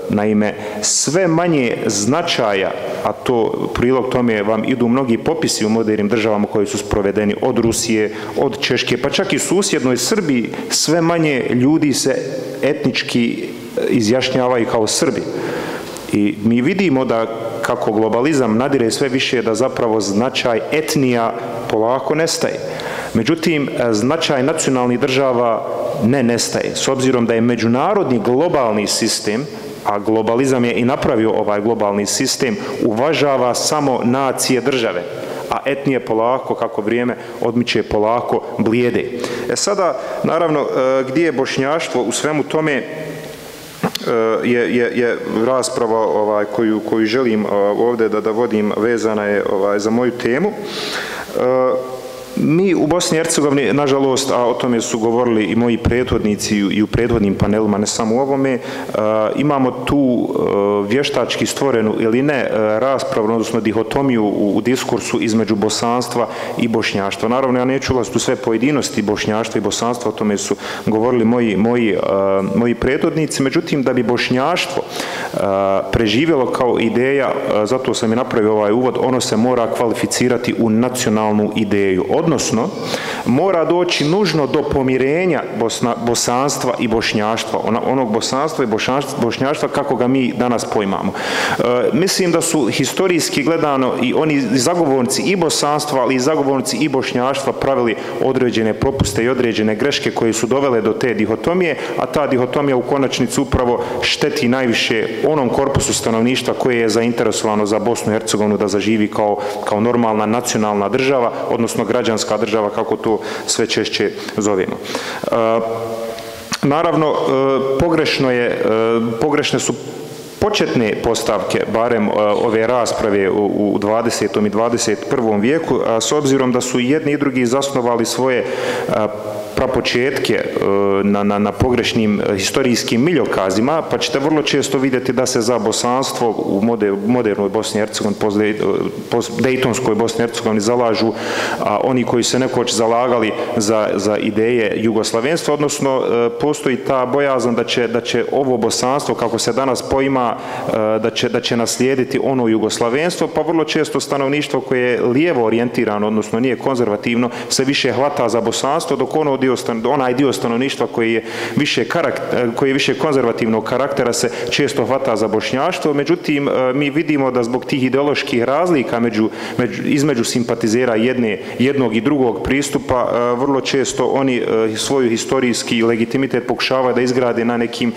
Naime, sve manje značaja, a to prilog tome vam idu mnogi popisi u modernim državama koji su sprovedeni od Rusije, od Češke, pa čak i susjednoj Srbiji, sve manje ljudi se etnički izjašnjavaju kao Srbi. I mi vidimo da kako globalizam nadire sve više, da zapravo značaj etnija polako nestaje. Međutim, značaj nacionalnih država ne nestaje. S obzirom da je međunarodni globalni sistem, a globalizam je i napravio ovaj globalni sistem, uvažava samo nacije države, a etnije polako, kako vrijeme odmiče, polako blijede. Sada, naravno, gdje je bošnjaštvo u svemu tome, je rasprava koju želim ovdje da vodim, vezana je za moju temu. Mi u Bosni i Hercegovini, nažalost, a o tome su govorili i moji prethodnici i u prethodnim panelima, ne samo u ovome, imamo tu vještački stvorenu ili ne raspravu, odnosno dihotomiju u diskursu između bosanstva i bošnjaštva. Naravno, ja neću ulaziti u sve pojedinosti bošnjaštva i bosanstva, o tome su govorili moji prethodnici, međutim, da bi bošnjaštvo preživjelo kao ideja, zato sam i napravio ovaj uvod, ono se mora kvalificirati u nacionalnu ideju. Odnosno, mora doći nužno do pomirenja bosanstva i bošnjaštva, onog bosanstva i bošnjaštva kako ga mi danas pojmamo. Mislim da su historijski gledano i oni zagovornici i bosanstva, ali i zagovornici i bošnjaštva pravili određene propuste i određene greške koje su dovele do te dihotomije, a ta dihotomija u konačnici upravo šteti najviše onom korpusu stanovništva koje je zainteresovano za Bosnu i Hercegovinu da zaživi kao normalna nacionalna država, odnosno građanska država, kako to sve češće zovemo. Naravno, pogrešne su početne postavke, barem ove rasprave u 20. i 21. vijeku, s obzirom da su i jedni i drugi zasnovali svoje prapočetke na pogrešnim historijskim miljokazima, pa ćete vrlo često vidjeti da se za bosanstvo u modernoj Bosni i Hercegovini, post-Dejtonskoj Bosni i Hercegovini zalažu oni koji se nekoć zalagali za ideje jugoslavenstva, odnosno postoji ta bojazan da će ovo bosanstvo, kako se danas poima, da će naslijediti ono jugoslavenstvo, pa vrlo često stanovništvo koje je lijevo orijentirano, odnosno nije konzervativno, se više hvata za bosanstvo, dok onaj dio stanovništva koji je više konzervativnog karaktera se često hvata za bošnjaštvo. Međutim, mi vidimo da zbog tih ideoloških razlika između simpatizera jednog i drugog pristupa, vrlo često oni svoju historijski legitimitet pokušavaju da izgrade na nekim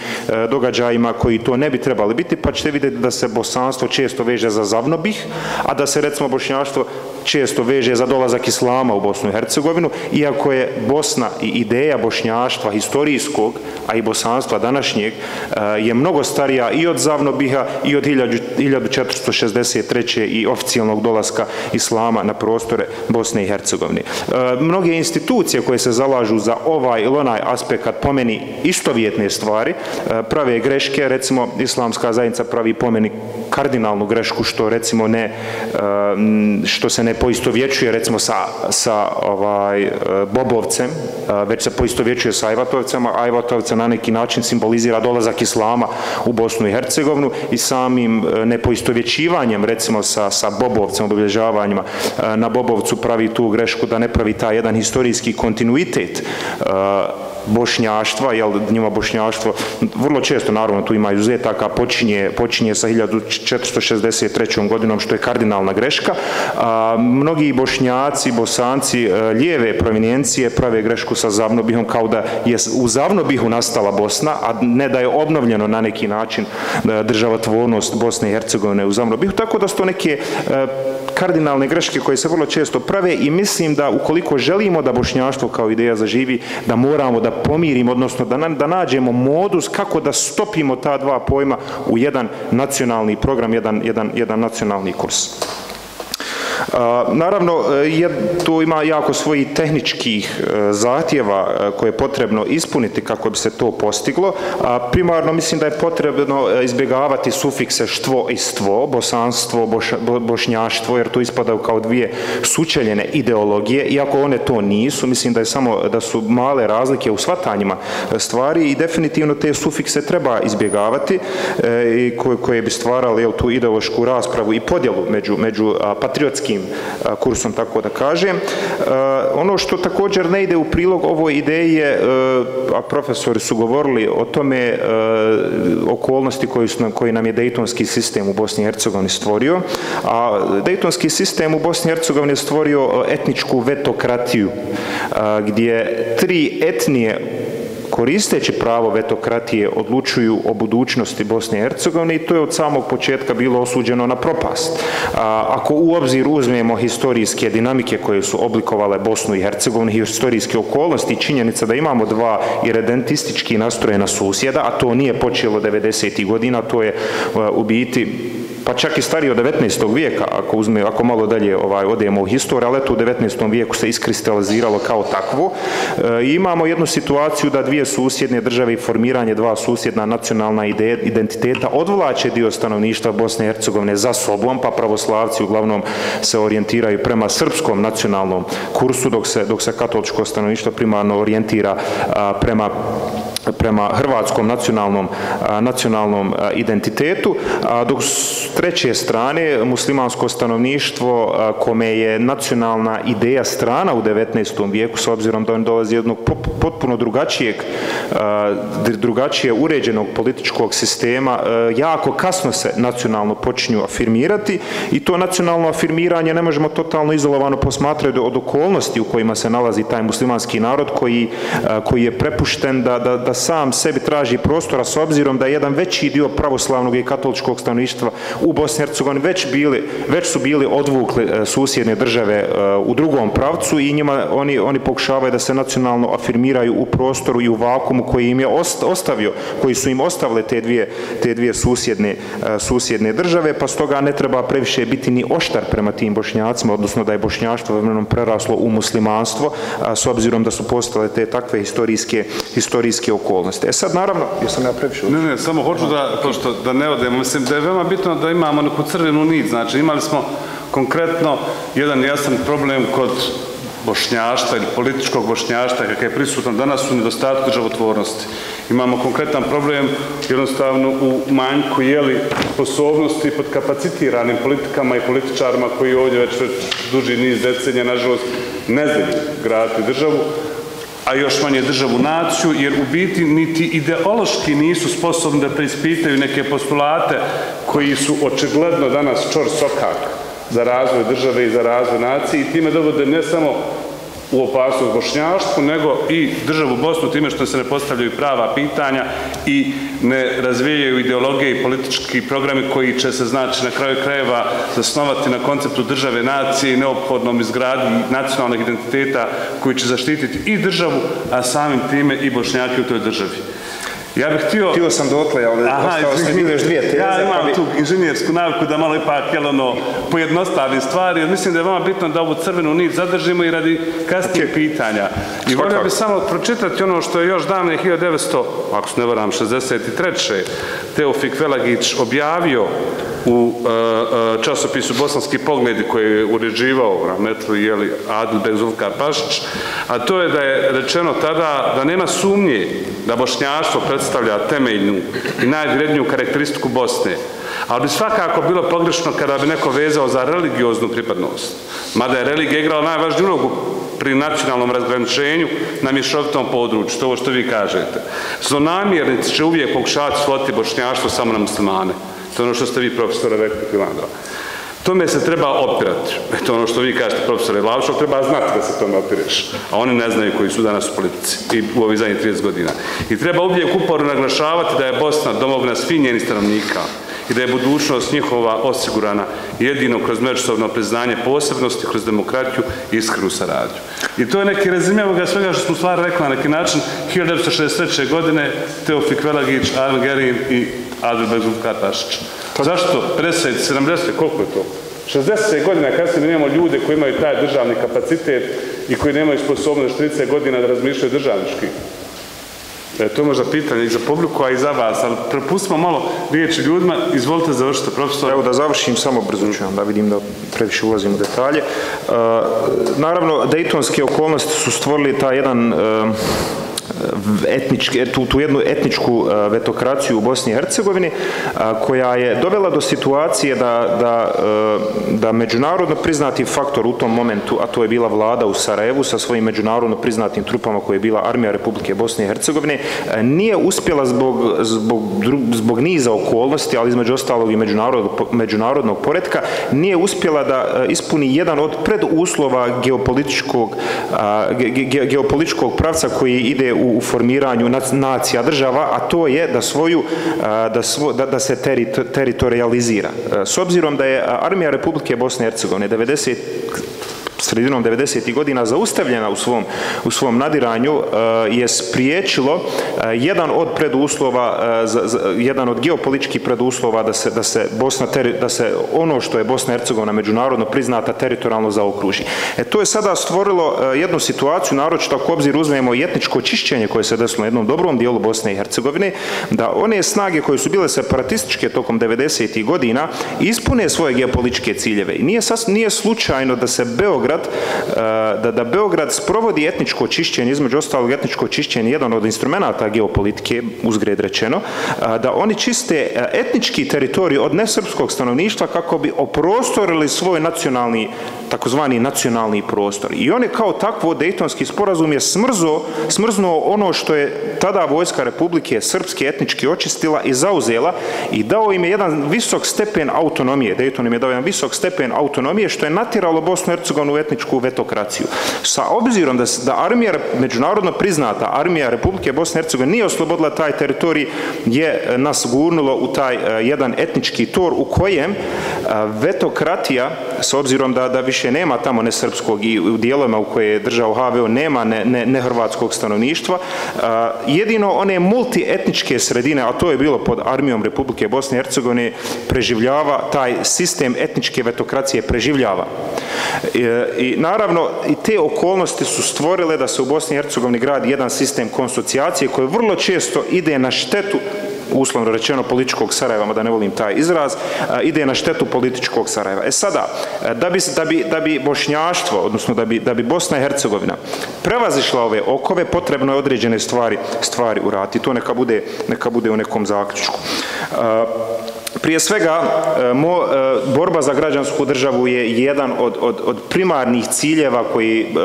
događajima koji to ne bi trebali biti, pa ćete vidjeti da se bosanstvo često veže za Zavnobih, a da se recimo bošnjaštvo često veže za dolazak islama u Bosnu i Hercegovinu, iako je Bosna i ideja bošnjaštva historijskog, a i bosanstva današnjeg, je mnogo starija i od Zavnobiha i od 1463. i oficijalnog dolaska islama na prostore Bosne i Hercegovine. Mnoge institucije koje se zalažu za ovaj ili onaj aspekt, po meni istovjetne stvari, prave greške. Recimo, islamska zajednica pravi po meni kardinalnu grešku što se ne poistovjećuje recimo sa Bobovcem, već se poistovjećuje sa Ajvatovcem, a Ajvatovce na neki način simbolizira dolazak islama u Bosnu i Hercegovinu, i samim nepoistovjećivanjem recimo sa Bobovcem, obilježavanjima na Bobovcu pravi tu grešku da ne pravi taj jedan historijski kontinuitet bošnjaštva, jer njima bošnjaštvo vrlo često, naravno tu ima izuzetaka, počinje sa 1463. godinom, što je kardinalna greška. Mnogi bošnjaci, bosanci lijeve provenijencije prave grešku sa Zavnobihom, kao da je u Zavnobihu nastala Bosna, a ne da je obnovljeno na neki način državotvornost Bosne i Hercegovine u Zavnobihu, tako da su to neke kardinalne greške koje se vrlo često prave, i mislim da ukoliko želimo da bošnjaštvo kao ideja zaživi, da moramo da pomirimo, odnosno da nađemo modus kako da stopimo ta dva pojma u jedan nacionalni program, jedan nacionalni kurs. Naravno, tu ima jako svojih tehničkih zahtjeva koje je potrebno ispuniti kako bi se to postiglo. Primarno mislim da je potrebno izbjegavati sufikse štvo i stvo, bosanstvo, bošnjaštvo, jer to ispadaju kao dvije sučeljene ideologije, iako one to nisu. Mislim da su male razlike u shvatanjima stvari, i definitivno te sufikse treba izbjegavati, koje bi stvarali tu ideološku raspravu i podjelu među patriotskim kursom, tako da kažem. Ono što također ne ide u prilog ovoj ideji je, a profesori su govorili o tome, okolnosti koji nam je Dejtonski sistem u Bosni i Hercegovini stvorio. A Dejtonski sistem u Bosni i Hercegovini je stvorio etničku vetokratiju, gdje tri etnije, koristeći pravo vetokratije, odlučuju o budućnosti Bosne i Hercegovine, i to je od samog početka bilo osuđeno na propast. Ako u obzir uzmemo historijske dinamike koje su oblikovale Bosnu i Hercegovinu, historijske okolnosti i činjenica da imamo dva iredentistički nastrojena susjeda, a to nije počelo 90. godina, to je u biti pa čak i stariji od 19. vijeka, ako malo dalje odemo u historiju, ali eto u 19. vijeku se iskristaliziralo kao takvo. Imamo jednu situaciju da dvije susjedne države i formiranje dva susjedna nacionalna identiteta odvlače dio stanovništva Bosne i Hercegovine za sobom, pa pravoslavci uglavnom se orijentiraju prema srpskom nacionalnom kursu, dok se katoličko stanovništvo primarno orijentira prema hrvatskom nacionalnom identitetu, dok s treće strane muslimansko stanovništvo kome je nacionalna ideja strana u 19. vijeku, s obzirom da on dolazi jednog potpuno drugačije uređenog političkog sistema, jako kasno se nacionalno počinju afirmirati, i to nacionalno afirmiranje ne možemo totalno izolovano posmatrati od okolnosti u kojima se nalazi taj muslimanski narod koji je prepušten da sam sebi traži prostora s obzirom da je jedan veći dio pravoslavnog i katoličkog stanovništva u Bosni i Hercegovini već su bili odvukli susjedne države u drugom pravcu i njima oni pokušavaju da se nacionalno afirmiraju u prostoru i u vakuumu koji im je ostavio, koji su im ostavile te dvije susjedne države, pa stoga ne treba previše biti ni oštar prema tim Bošnjacima, odnosno da je bošnjaštvo vremenom preraslo u muslimanstvo, s obzirom da su postale te takve historijske okolnosti. Sad naravno, jesam ja previše... Ne, samo hoću da ne odemo, mislim da je veoma bitno da imamo neku crvenu nit, znači imali smo konkretno jedan jasan problem kod bošnjaštva ili političkog bošnjaštva kakav je prisutan danas u nedostatku državotvornosti. Imamo konkretan problem jednostavno u manjku sposobnosti pod kapacitiranim politikama i političarima koji ovdje već duži niz decenija, nažalost, ne znaju graditi državu, a još manje državu naciju, jer u biti niti ideološki nisu sposobni da preispitaju neke postulate koji su očigledno danas čor sokak za razvoj države i za razvoj nacije i time dovode ne samo u opasnost bošnjaštvu, nego i državu Bosnu time što se ne postavljaju prava pitanja i ne razvijaju ideologije i politički programi koji će se, znači, na kraju krajeva zasnovati na konceptu države nacije i neophodnom izgradnji nacionalnog identiteta koji će zaštititi i državu, a samim time i Bošnjake u toj državi. Ja bih htio sam dotle, ali ostalo ste bili još dvije teze. Ja imam tu inženjersku naviku da malo ipak pojednostavim stvari, jer mislim da je vama bitno da ovu crvenu nit zadržimo i radi kasnijeg pitanja. I volio bih samo pročitati ono što je još davne 1963. Teofik Velagić objavio u časopisu Bosanski pogledi koji je uređivao rahmetli Adilbek Zulfikar Pašić, a to je da je rečeno tada da nema sumnje da bošnjaštvo predstavlja temeljnu i najvredniju karakteristiku Bosne, ali bi svakako bilo pogrešno kada bi neko vezao za religioznu pripadnost, mada je religija igrala najvažniju ulogu pri nacionalnom razgraničenju na mješovitom području, to ovo što vi kažete. Zlonamjernici će uvijek pokušavati svoditi bošnjaštvo samo na muslimane. To je ono što ste vi, profesore, rekli, Pilandova. Tome se treba opirati. To je ono što vi kažete, profesore Lavšov, treba znati da se tome opireš. A oni ne znaju koji su danas u politici i u ovih zadnjih 30 godina. I treba uvijek uporno naglašavati da je Bosna domovina svih njenih stanovnika i da je budućnost njihova osigurana jedino kroz međusobno priznanje posebnosti, kroz demokratiju i iskrenu saradnju. I to je neki rezime ovoga svega što smo stvari rekli na neki način. 1963. godine Teofik Velagić, Armen Gerin i Adilbek Zulfikar Pašić. Zašto? 50, 70, koliko je to? 60 godina kasnije imamo ljude koji imaju taj državni kapacitet i koji nemaju sposobnost 30 godina da razmišljaju državnički. To je možda pitanje i za publiku, a i za vas, ali prepustimo malo riječi ljudima. Izvolite završiti, profesor. Evo da završim, samo brzo ću vam, da vidim da previše ulazim u detalje. Naravno, dejtonske okolnosti su stvorili taj jedan tu jednu etničku vetokraciju u Bosni i Hercegovini koja je dovela do situacije da međunarodno priznati faktor u tom momentu, a to je bila vlada u Sarajevu sa svojim međunarodno priznatim trupama koje je bila Armija Republike Bosne i Hercegovine, nije uspjela zbog niza okolnosti, ali između ostalog i međunarodnog poretka, nije uspjela da ispuni jedan od preduslova geopolitičkog pravca koji ide u formiranju nacija država, a to je da se teritorializira. S obzirom da je Armija Republike Bosne i Hercegovine sredinom 90. godina zaustavljena u svom nadiranju, je spriječilo jedan od preduslova, jedan od geopolitičkih preduslova da se ono što je Bosna i Hercegovina međunarodno priznata teritorijalno zaokruži. To je sada stvorilo jednu situaciju, naročito ako obzir uzmemo i etničko čišćenje koje se desilo na jednom dobrom dijelu Bosne i Hercegovine, da one snage koje su bile separatističke tokom 90. godina ispune svoje geopolitičke ciljeve. I nije slučajno da se Beograd sprovodi etničko čišćenje, između ostalog etničko čišćenje jedan od instrumenata geopolitike, uzgred rečeno, da oni čiste etnički teritorij od nesrpskog stanovništva kako bi oprostorili svoj nacionalni takozvani nacionalni prostor. I on je kao takvo, Dejtonski sporazum je smrznuo ono što je tada vojska Republike Srpske etnički očistila i zauzela i dao im je jedan visok stepen autonomije. Dejton im je dao jedan visok stepen autonomije što je natjeralo Bosnu i Hercegovinu u etničku vetokraciju. Sa obzirom da armija, međunarodno priznata armija Republike Bosne i Hercegovine nije oslobodila taj teritorij, je nas gurnulo u taj jedan etnički tor u kojem vetokratija, s obzirom da više nema tamo nesrpskog i u dijelovima u koje je držao HVO nema nehrvatskog stanovništva, jedino one multietničke sredine, a to je bilo pod armijom Republike Bosne i Hercegovine, preživljava, taj sistem etničke vetokracije preživljava. I naravno i te okolnosti su stvorile da se u Bosni i Hercegovini gradi jedan sistem konsocijacije koji vrlo često ide na štetu, uslovno rečeno, političkog Sarajeva, da ne volim taj izraz, ide na štetu političkog Sarajeva. Sada, da bi bošnjaštvo, odnosno da bi Bosna i Hercegovina prevazišla ove okove, potrebno je određene stvari uraditi. To neka bude u nekom zaključku. Prije svega, borba za građansku državu je jedan od primarnih ciljeva koji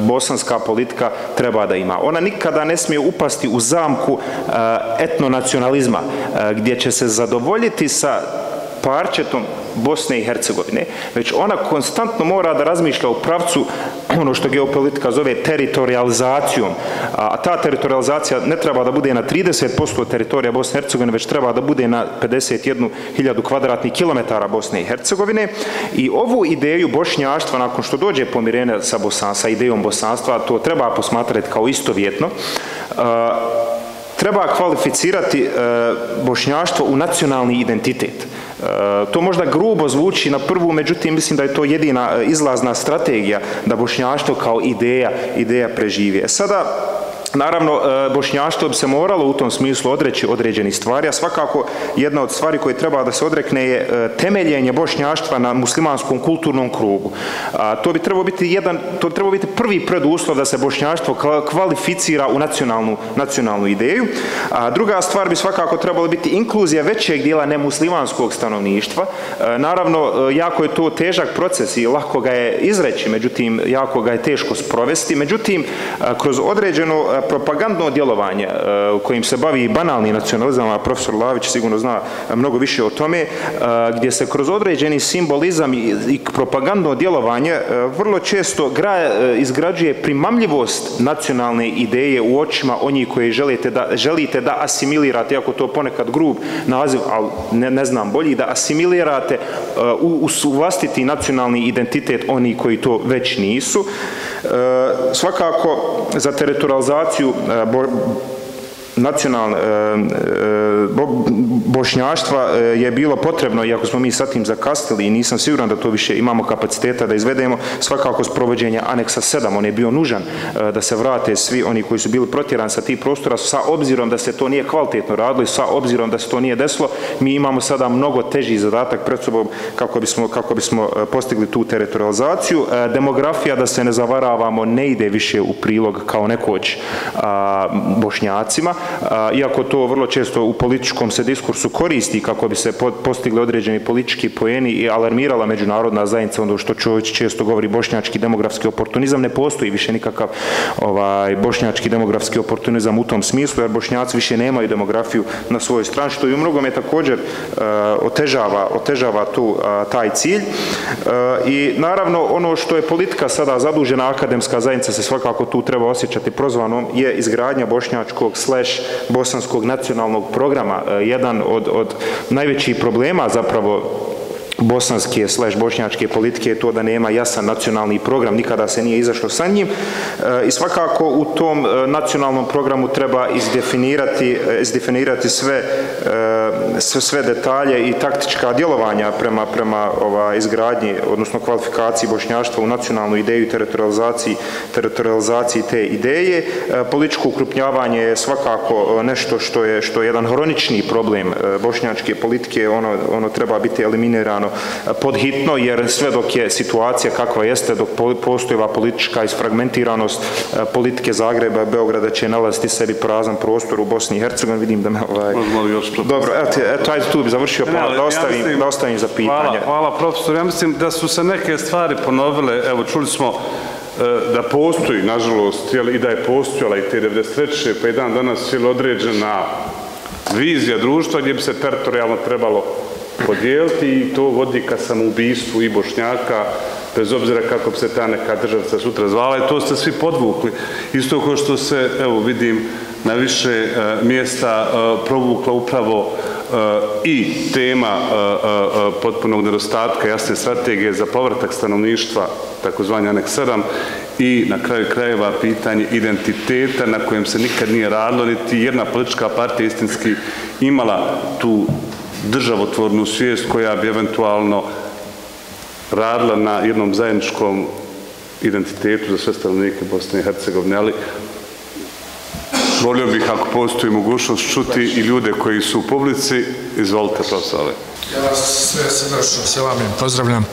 bosanska politika treba da ima. Ona nikada ne smije upasti u zamku etnonacionalizma, gdje će se zadovoljiti sa parčetom Bosne i Hercegovine, već ona konstantno mora da razmišlja u pravcu ono što geopolitika zove teritorializacijom, a ta teritorializacija ne treba da bude na 30% teritorija Bosne i Hercegovine, već treba da bude na 51.000 kvadratnih kilometara Bosne i Hercegovine. I ovu ideju bošnjaštva, nakon što dođe pomirenje sa idejom bosanstva, to treba posmatrati kao istovjetno, treba kvalificirati bošnjaštvo u nacionalni identitet. To možda grubo zvuči na prvu, međutim mislim da je to jedina izlazna strategija da bošnjaštvo kao ideja preživi. Sada, naravno, bošnjaštvo bi se moralo u tom smislu odreći određenih stvari, a svakako jedna od stvari koje treba da se odrekne je temeljenje bošnjaštva na muslimanskom kulturnom krugu. To bi trebalo biti prvi preduslov da se bošnjaštvo kvalificira u nacionalnu ideju. A druga stvar bi svakako trebalo biti inkluzija većeg dijela nemuslimanskog stanovništva. Naravno, jako je to težak proces i lako ga je izreći, međutim, jako ga je teško sprovesti. Međutim, kroz određeno propagandno djelovanje kojim se bavi banalni nacionalizam, a profesor Lavić sigurno zna mnogo više o tome, gdje se kroz određeni simbolizam i propagandno djelovanje vrlo često izgrađuje primamljivost nacionalne ideje u očima onih koji želite da asimilirate, iako to ponekad grub naziv, ali ne znam bolji, da asimilirate u vlastiti nacionalni identitet oni koji to već nisu. Svakako za teritorializaciju bošnjaštva je bilo potrebno, iako smo mi sa tim zakasnili i nisam siguran da to više imamo kapaciteta da izvedemo, svakako sprovođenje aneksa 7, on je bio nužan da se vrate svi oni koji su bili protjerani sa tih prostora, sa obzirom da se to nije kvalitetno radilo i sa obzirom da se to nije desilo, mi imamo sada mnogo teži zadatak pred sobom kako bismo postigli tu teritorializaciju. Demografija, da se ne zavaravamo, ne ide više u prilog kao nekoć bošnjacima, iako to vrlo često u političkom se diskursu koristi kako bi se postigli određeni politički poeni i alarmirala međunarodna zajednica, ono što Čović često govori bošnjački demografski oportunizam, ne postoji više nikakav bošnjački demografski oportunizam u tom smislu, jer Bošnjaci više nemaju demografiju na svojoj strani, što i u mnogome također otežava taj cilj. I naravno, ono što je politika sada zadužena, akademska zajednica se svakako tu treba osjećati prozvanom, je izgradnja bošnjačkog / bosanskog nacionalnog programa. Jedan od najvećih problema zapravo bosanske / bošnjačke politike je to da nema jasan nacionalni program, nikada se nije izašlo sa njim i svakako u tom nacionalnom programu treba izdefinirati sve detalje i taktička djelovanja prema izgradnji, odnosno kvalifikaciji bošnjaštva u nacionalnu ideju i teritorializaciji te ideje. Političko ukrupnjavanje je svakako nešto što je jedan hronični problem bošnjačke politike, ono treba biti eliminirano podhitno, jer sve dok je situacija kakva jeste, dok postoji ova politička isfragmentiranost politike Zagreba i Beograda će nalaziti sebi prazan prostor u Bosni i Hercegovini. Vidim da me dobro, eto, ajde tu bi završio, pa da ostavim za pitanje. Hvala profesor. Ja mislim da su se neke stvari ponovile. Evo, čuli smo da postoji, nažalost, i da je postojala i te 93. pa i dan danas određena vizija društva gdje bi se teritorijalno trebalo podijeliti i to vodi ka samoubistvu i Bošnjaka, bez obzira kako bi se ta neka državica sutra zvala, i to ste svi podvukli. Isto kao što se, evo vidim, na više mjesta provukla upravo i tema potpunog nedostatka jasne strategije za povratak stanovništva, takozvani Aneks 7, i na kraju krajeva pitanje identiteta na kojem se nikad nije radilo, niti jedna politička partija istinski imala tu državotvornu svijest koja bi eventualno radila na jednom zajedničkom identitetu za sve stanovnike Bosne i Hercegovine, ali volio bih ako postoji mogućnost čuti i ljude koji su u publici. Izvolite, profesore. Ja vas sve srdačno selamim, pozdravljam.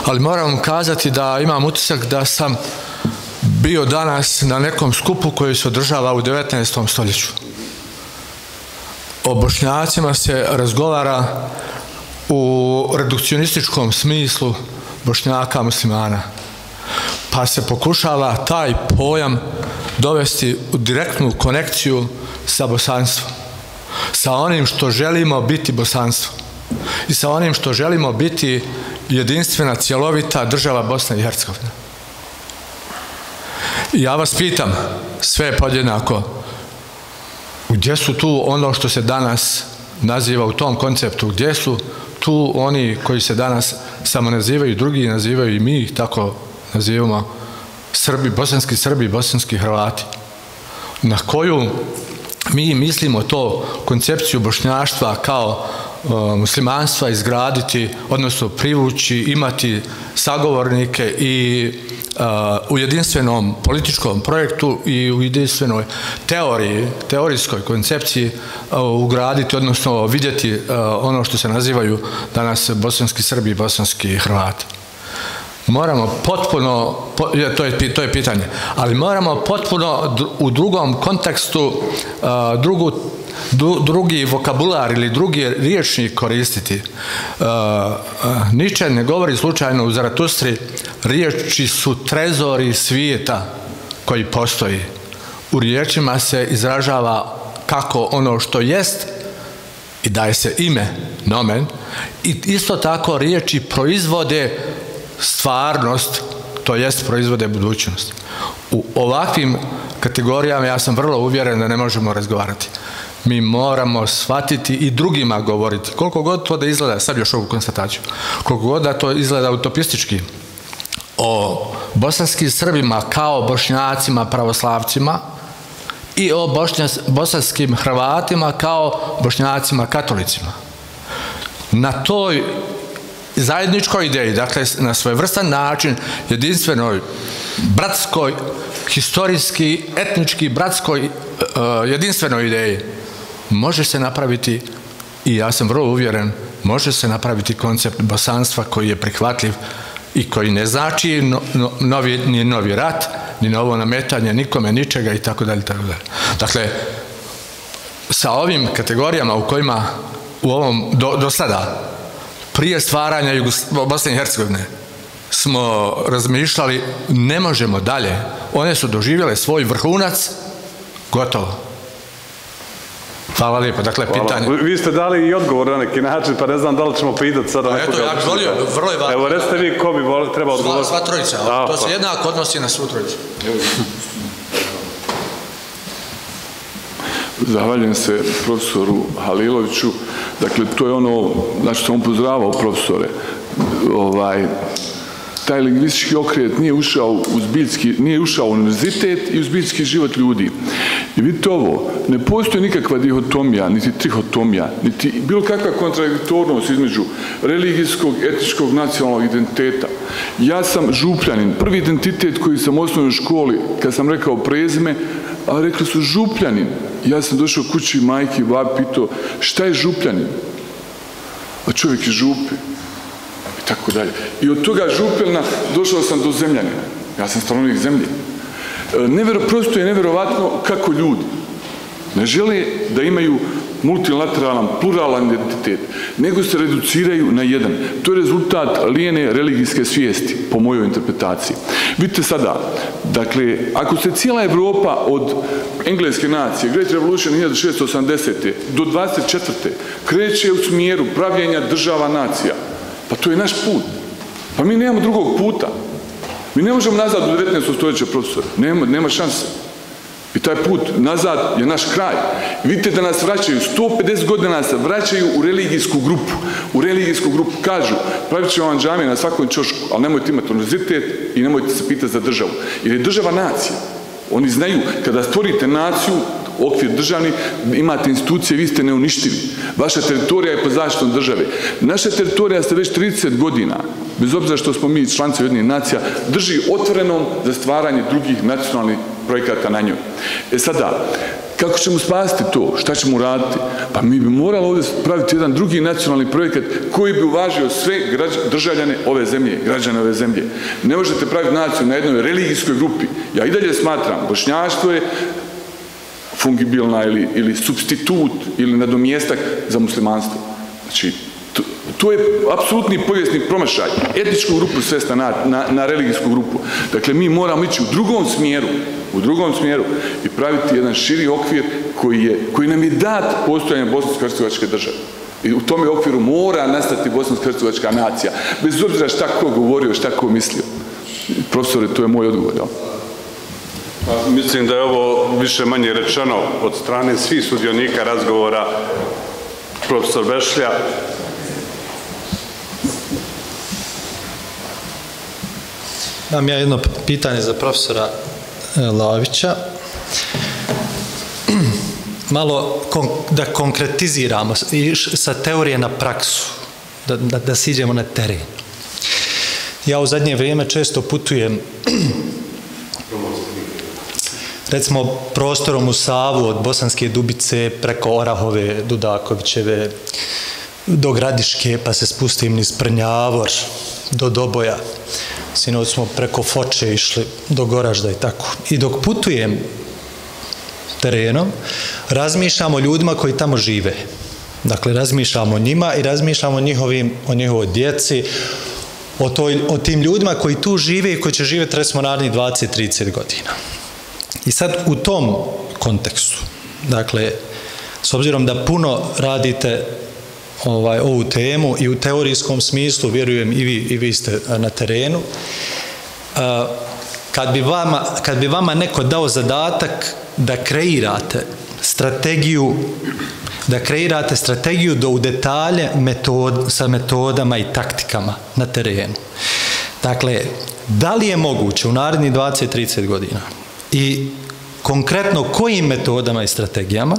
Ali moram vam kazati da imam utisak da sam bio danas na nekom skupu koji se održava u 19. stoljeću. O Bošnjacima se razgovara u redukcionističkom smislu Bošnjaka muslimana. Pa se pokušava taj pojam dovesti u direktnu konekciju sa bosanstvom. Sa onim što želimo biti bosanstvo. I sa onim što želimo biti jedinstvena, cjelovita država Bosna i Hercegovina. I ja vas pitam, sve podjednako, gdje su tu ono što se danas naziva u tom konceptu, gdje su tu oni koji se danas samo nazivaju, drugi nazivaju i mi ih tako nazivamo Srbi, bosanski Hrvati, na koju mi mislimo to koncepciju bošnjaštva kao muslimanstva izgraditi, odnosno privući, imati sagovornike i u jedinstvenom političkom projektu i u jedinstvenoj teorijskoj koncepciji ugraditi, odnosno vidjeti ono što se nazivaju danas bosanski Srbi i bosanski Hrvati. Moramo potpuno, to je pitanje, ali moramo potpuno u drugom kontekstu drugi vokabular ili drugi riječnik koristiti. Nietzsche ne govori slučajno u Zaratustri, riječi su trezori svijeta koji postoji. U riječima se izražava kako ono što jest i daje se ime, nomen, i isto tako riječi proizvode stvarnost, to jest proizvode budućnost. U ovakvim kategorijama ja sam vrlo uvjeren da ne možemo razgovarati. Mi moramo shvatiti i drugima govoriti. Koliko god to da izgleda, sad još ovu konstataciju, koliko god da to izgleda utopistički, o bosanskim Srbima kao Bošnjacima, pravoslavcima i o bosanskim Hrvatima kao Bošnjacima, katolicima. Na toj zajedničkoj ideji, dakle na svojevrstan način, jedinstvenoj, bratskoj, historijski, etnički, bratskoj, jedinstvenoj ideji, može se napraviti, i ja sam vrlo uvjeren, može se napraviti koncept bosanstva koji je prihvatljiv i koji ne znači ni novi rat, ni novo nametanje nikome, ničega i tako dalje. Dakle, sa ovim kategorijama u kojima u ovom do sada prije stvaranja Bosne i Hercegovine smo razmišljali, ne možemo dalje. One su doživjele svoj vrhunac, gotovo. Hvala lijepo. Dakle, pitanje... Vi ste dali i odgovor na neki način, pa ne znam da li ćemo pitati sada nekoga. Eto, ja bih volio, vrlo je važno. Evo, recite vi ko bi treba odgovoriti. Sva trojica, to se jednako odnosi na svu trojicu. Zahvaljujem se profesoru Haliloviću. Dakle, to je ono na što sam upozoravao profesore. Taj lingvistički okret nije ušao u univerzitet i u zbiljski život ljudi. I vidite ovo, ne postoji nikakva dihotomija, niti trihotomija, niti bilo kakva kontradiktornost između religijskog, etničkog, nacionalnog identiteta. Ja sam župljanin. Prvi identitet koji sam u osnovnoj školi, kad sam rekao prezime, a rekli su župljanin. Ja sam došao kući majki, babi, pitao šta je župljanin? A čovjek je župi. tako dalje. I od toga Župelna došao sam do Zemljanina. Ja sam stanovnik zemlje. Prosto je nevjerovatno kako ljudi ne žele da imaju multilateralan, pluralan identitet, nego se reduciraju na jedan. To je rezultat lijene religijske svijesti, po mojoj interpretaciji. Vidite sada, dakle, ako se cijela Evropa od engleske nacije, Great Revolution 1680. do 24. kreće u smjeru pravljenja država nacija, pa to je naš put. Pa mi nemamo drugog puta. Mi ne možemo nazad u 19. stoljeće, profesor. Nema šanse. I taj put nazad je naš kraj. Vidite da nas vraćaju, 150 godina nas vraćaju u religijsku grupu. U religijsku grupu kažu, pravit će vam džamije na svakom ćošku, ali nemojte imati univerzitet i nemojte se pitati za državu. Jer je država nacija. Oni znaju, kada stvorite naciju, okvir državni, imate institucije, vi ste neuništivi. Vaša teritorija je pod zaštitom države. Naša teritorija se već 30 godina, bez obzira što smo mi članice Ujedinjenih nacija, drži otvorenom za stvaranje drugih nacionalnih projekata na njoj. Sada, kako ćemo spasiti to? Šta ćemo uraditi? Pa mi bi morali ovdje praviti jedan drugi nacionalni projekat koji bi uvažio sve državljane ove zemlje, građane ove zemlje. Ne možete praviti naciju na jednoj religijskoj grupi. Ja i dalje smatram, bošnjaštvo je fungibilna ili substitut ili nadomjestak za muslimanstvo. Znači, to je apsolutni povijesni promašaj. Etničku grupu svesta na religijsku grupu. Dakle, mi moramo ići u drugom smjeru i praviti jedan širi okvir koji nam je dat postojanje bosansko-hercegovačke države. I u tome okviru mora nastati bosansko-hercegovačka nacija. Bez obzira šta ko govorio, šta ko mislio. Profesore, to je moj odgovor. Mislim da je ovo više manje rečeno od strane svih sudionika razgovora. Profesor Bešlja. Imam ja jedno pitanje za profesora Lavića. Malo da konkretiziramo sa teorije na praksu, da siđemo na teren. Ja u zadnje vrijeme često putujem recimo prostorom u Savu od Bosanske Dubice preko Orahove, Dudakovićeve do Gradiške, pa se spustim niz Prnjavor do Doboja. Sinoć smo preko Foče išli do Goražda i tako. I dok putujem terenom, razmišljam o ljudima koji tamo žive. Dakle, razmišljam o njima i razmišljam o njihovoj djeci, o tim ljudima koji tu žive i koji će živjeti recimo narednih 20-30 godina. I sad u tom kontekstu, dakle, s obzirom da puno radite ovu temu i u teorijskom smislu, vjerujem i vi ste na terenu, kad bi vama neko dao zadatak da kreirate strategiju do u detalje sa metodama i taktikama na terenu. Dakle, da li je moguće u narednih 20-30 godina i konkretno kojim metodama i strategijama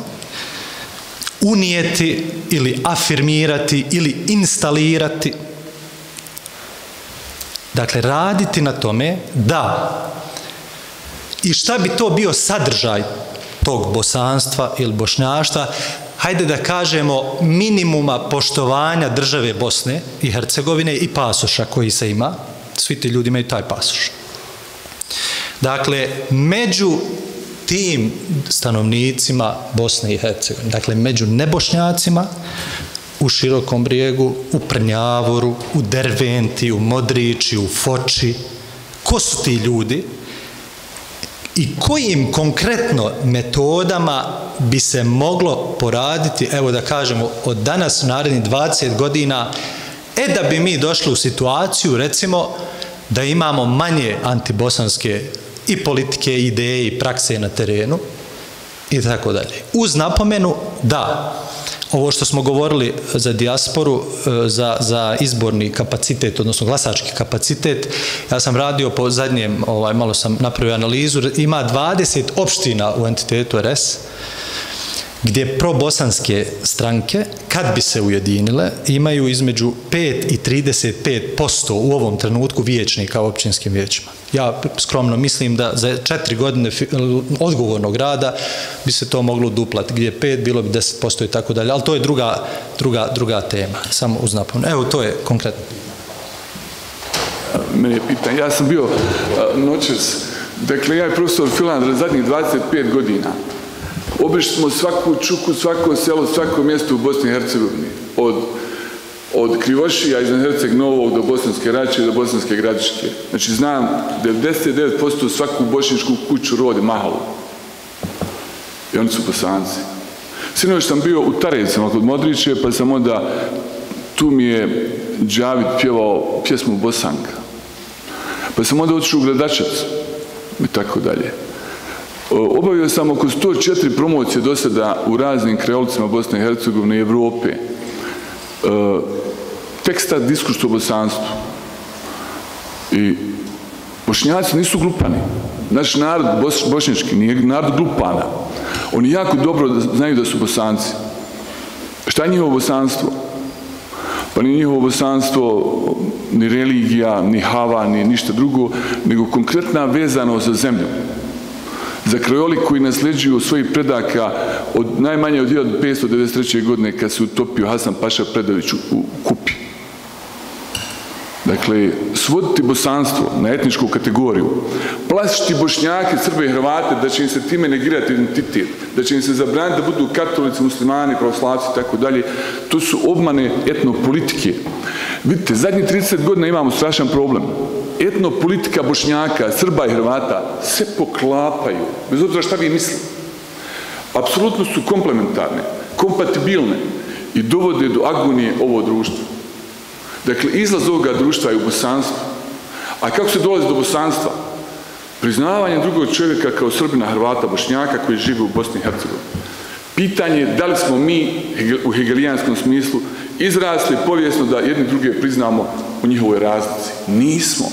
unijeti ili afirmirati ili instalirati, dakle raditi na tome da, i šta bi to bio sadržaj tog bosanstva ili bošnjaštva, hajde da kažemo minimuma poštovanja države Bosne i Hercegovine i pasoša koji se ima, svi ti ljudi imaju taj pasoš. Dakle, među tim stanovnicima Bosne i Hercegovine, dakle među nebošnjacima u Širokom Brijegu, u Prnjavoru, u Derventi, u Modriči, u Foči, ko su ti ljudi i kojim konkretno metodama bi se moglo poraditi, evo da kažemo, od danas u narednih 20 godina, da bi mi došli u situaciju, recimo, da imamo manje antibosanske i politike, ideje i prakse na terenu i tako dalje. Uz napomenu da ovo što smo govorili za dijasporu, za izborni kapacitet, odnosno glasački kapacitet, ja sam radio po zadnjem, malo sam napravio analizu, ima 20 opština u entitetu RS, gdje probosanske stranke, kad bi se ujedinile, imaju između 5 i 35% u ovom trenutku vijećnika u općinskim vijećima. Ja skromno mislim da za 4 godine odgovornog rada bi se to moglo duplati. Gdje je 5, bilo bi 10% i tako dalje. Ali to je druga tema, samo uz napomenu. Evo, to je konkretno. meni je pitanje. Ja sam bio noćas, dakle ja i profesor Filandra zadnjih 25 godina. Obišli smo svaku čuku, svako selo, svako mjesto u Bosni i Hercegovini. Od Krivošija iznad Herceg Novog do Bosanske Rače do Bosanske Gradiške. Znači znam 99% svaku bošnjačku kuću, rod i mahalu. I oni su Bosanci. Sinoć sam bio u Tarejcima kod Modriće, pa sam onda, tu mi je Džavid pjevao pjesmu Bosanka. Pa sam onda otišao u Gradačac i tako dalje. Obavio sam oko 104 promocije do sada u raznim krajolicima Bosne i Hercegovine i Evrope. Teksta diskurs o bosanstvu. I Bošnjaci nisu glupani. Naš narod bošnjački nije narod glupana. Oni jako dobro znaju da su Bosanci. Šta je njihovo bosanstvo? Pa nije njihovo bosanstvo ni religija, ni hava, ni ništa drugo, nego konkretna vezano za zemlju. Za krajolik koji nasljeđuju od svojih predaka od najmanje od 1593. godine kad se utopio Hasan Paša Predović u Kupi. Dakle, svoditi bosanstvo na etničku kategoriju, plašiti Bošnjake, Srbe i Hrvate da će im se time negirati identitet, da će im se zabraniti da budu katolici, muslimani, pravoslavci i tako dalje, to su obmane etnopolitike. Vidite, zadnjih 30 godina imamo strašan problem. Etnopolitika Bošnjaka, Srba i Hrvata se poklapaju, bez obzira šta vi mislite. Apsolutno su komplementarne, kompatibilne i dovode do agonije ovo društvo. Dakle, izlaz ovoga društva je u bosanstvu. A kako se dolazi do bosanstva? Priznavanje drugog čovjeka kao Srbina, Hrvata, Bošnjaka koji žive u Bosni i Hercegovini. Pitanje je da li smo mi u hegelijanskom smislu izrasli povijesno da jedni druge priznamo u njihovoj razlici. Nismo.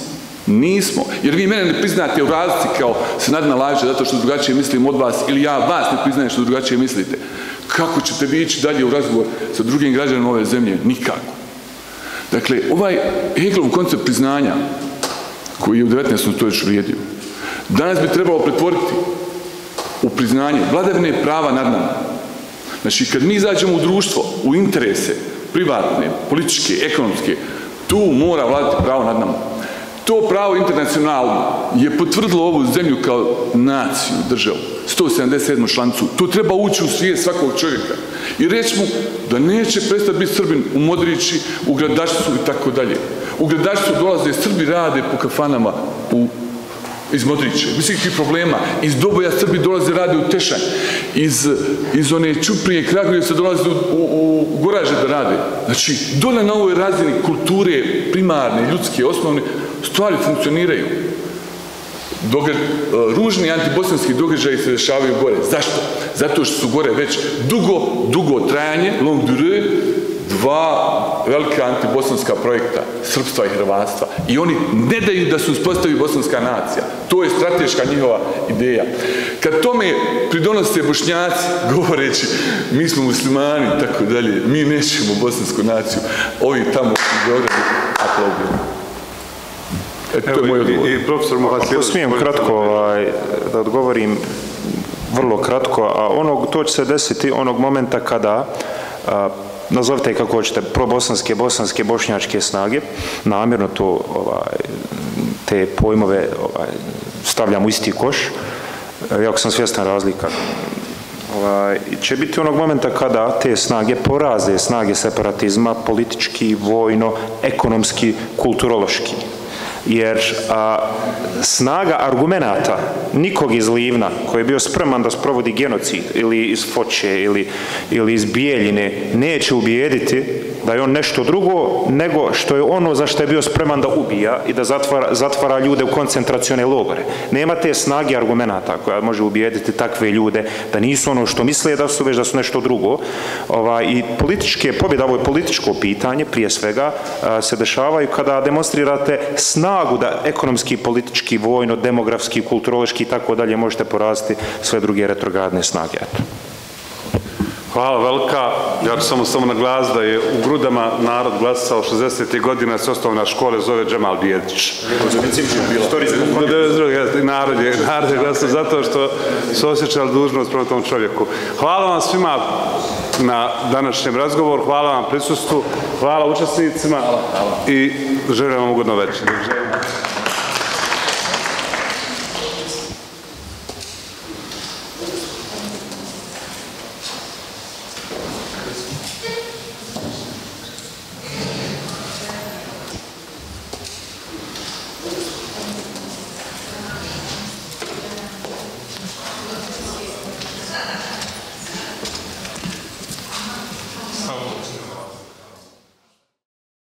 Nismo. Jer vi mene ne priznate u razlici kao se nadna laže zato što drugačije mislim od vas ili ja vas ne priznajem što drugačije mislite. Kako ćete vi ići dalje u razgovor sa drugim građanima ove zemlje? Nikako. Dakle, ovaj Hegelov koncept priznanja koji je u 19. stoljeću vrijedio, danas bi trebalo pretvoriti u priznanje vladavine prava nad nama. Znači, kad mi izađemo u društvo, u interese, privatne, političke, ekonomske, tu mora vladati pravo nad nama. To pravo internacionalno je potvrdilo ovu zemlju kao naciju, državu, 177. člancu. To treba ući u svijest svakog čovjeka i reći mu da neće prestati biti Srbin u Modrići, u Gradačcu i tako dalje. U Gradačcu dolaze Srbi, rade po kafanama iz Modriće, bez ikakvih problema. Iz Doboja Srbi dolaze, rade u Tešanj. Iz one Ćuprije, Kragujevca dolaze u Goraže da rade. Znači, dole na ovoj razini kulture, primarne, ljudske, osnovne, stvari funkcioniraju. Ružni antibosanski događaji se dešavaju gore. Zašto? Zato što su gore već dugo trajanje, long durée, dva velika antibosanska projekta, srpstva i hrvatstva. I oni ne daju da se uspostavi bosanska nacija. To je strateška njihova ideja. Kad tome pridonose Bošnjaci, govoreći mi smo muslimani i tako dalje, mi nećemo bosansku naciju, ovi tamo u Beogradu aplaudiraju. To je moj odgovor. I profesor Muhasilović. Ako smijem kratko da odgovorim, vrlo kratko, a to će se desiti onog momenta kada, nazovite kako hoćete, probosanske, bosanske, bošnjačke snage, namjerno te pojmove stavljam u isti koš, jako sam svjestan razlika. Će biti onog momenta kada te snage poraze, snage separatizma, politički, vojno, ekonomski, kulturološki. Jer snaga argumenata nikog iz Livna koji je bio spreman da sprovodi genocid ili iz Foče ili iz Bijeljine neće ubijediti da je on nešto drugo nego što je ono za što je bio spreman da ubija i da zatvara ljude u koncentracione logore. Nema te snage argumenata koja može ubijediti takve ljude da nisu ono što misle da su, već da su nešto drugo. I političke pobjede, ovo je političko pitanje prije svega, se dešavaju kada demonstrirate snagu da ekonomski, politički, vojno, demografski, kulturološki i tako dalje možete poraziti sve druge retrogradne snage. Hvala velika. Ja ću samo naglasiti da je u Grudama narod glasao 60. godina se osnovna škola zove Džemal Bijedić. Narod je glasao zato što su osjećali dužnost prema tom čovjeku. Hvala vam svima. na današnjem razgovoru, hvala vam prisustvu, hvala učesnicima i želim vam ugodno večer.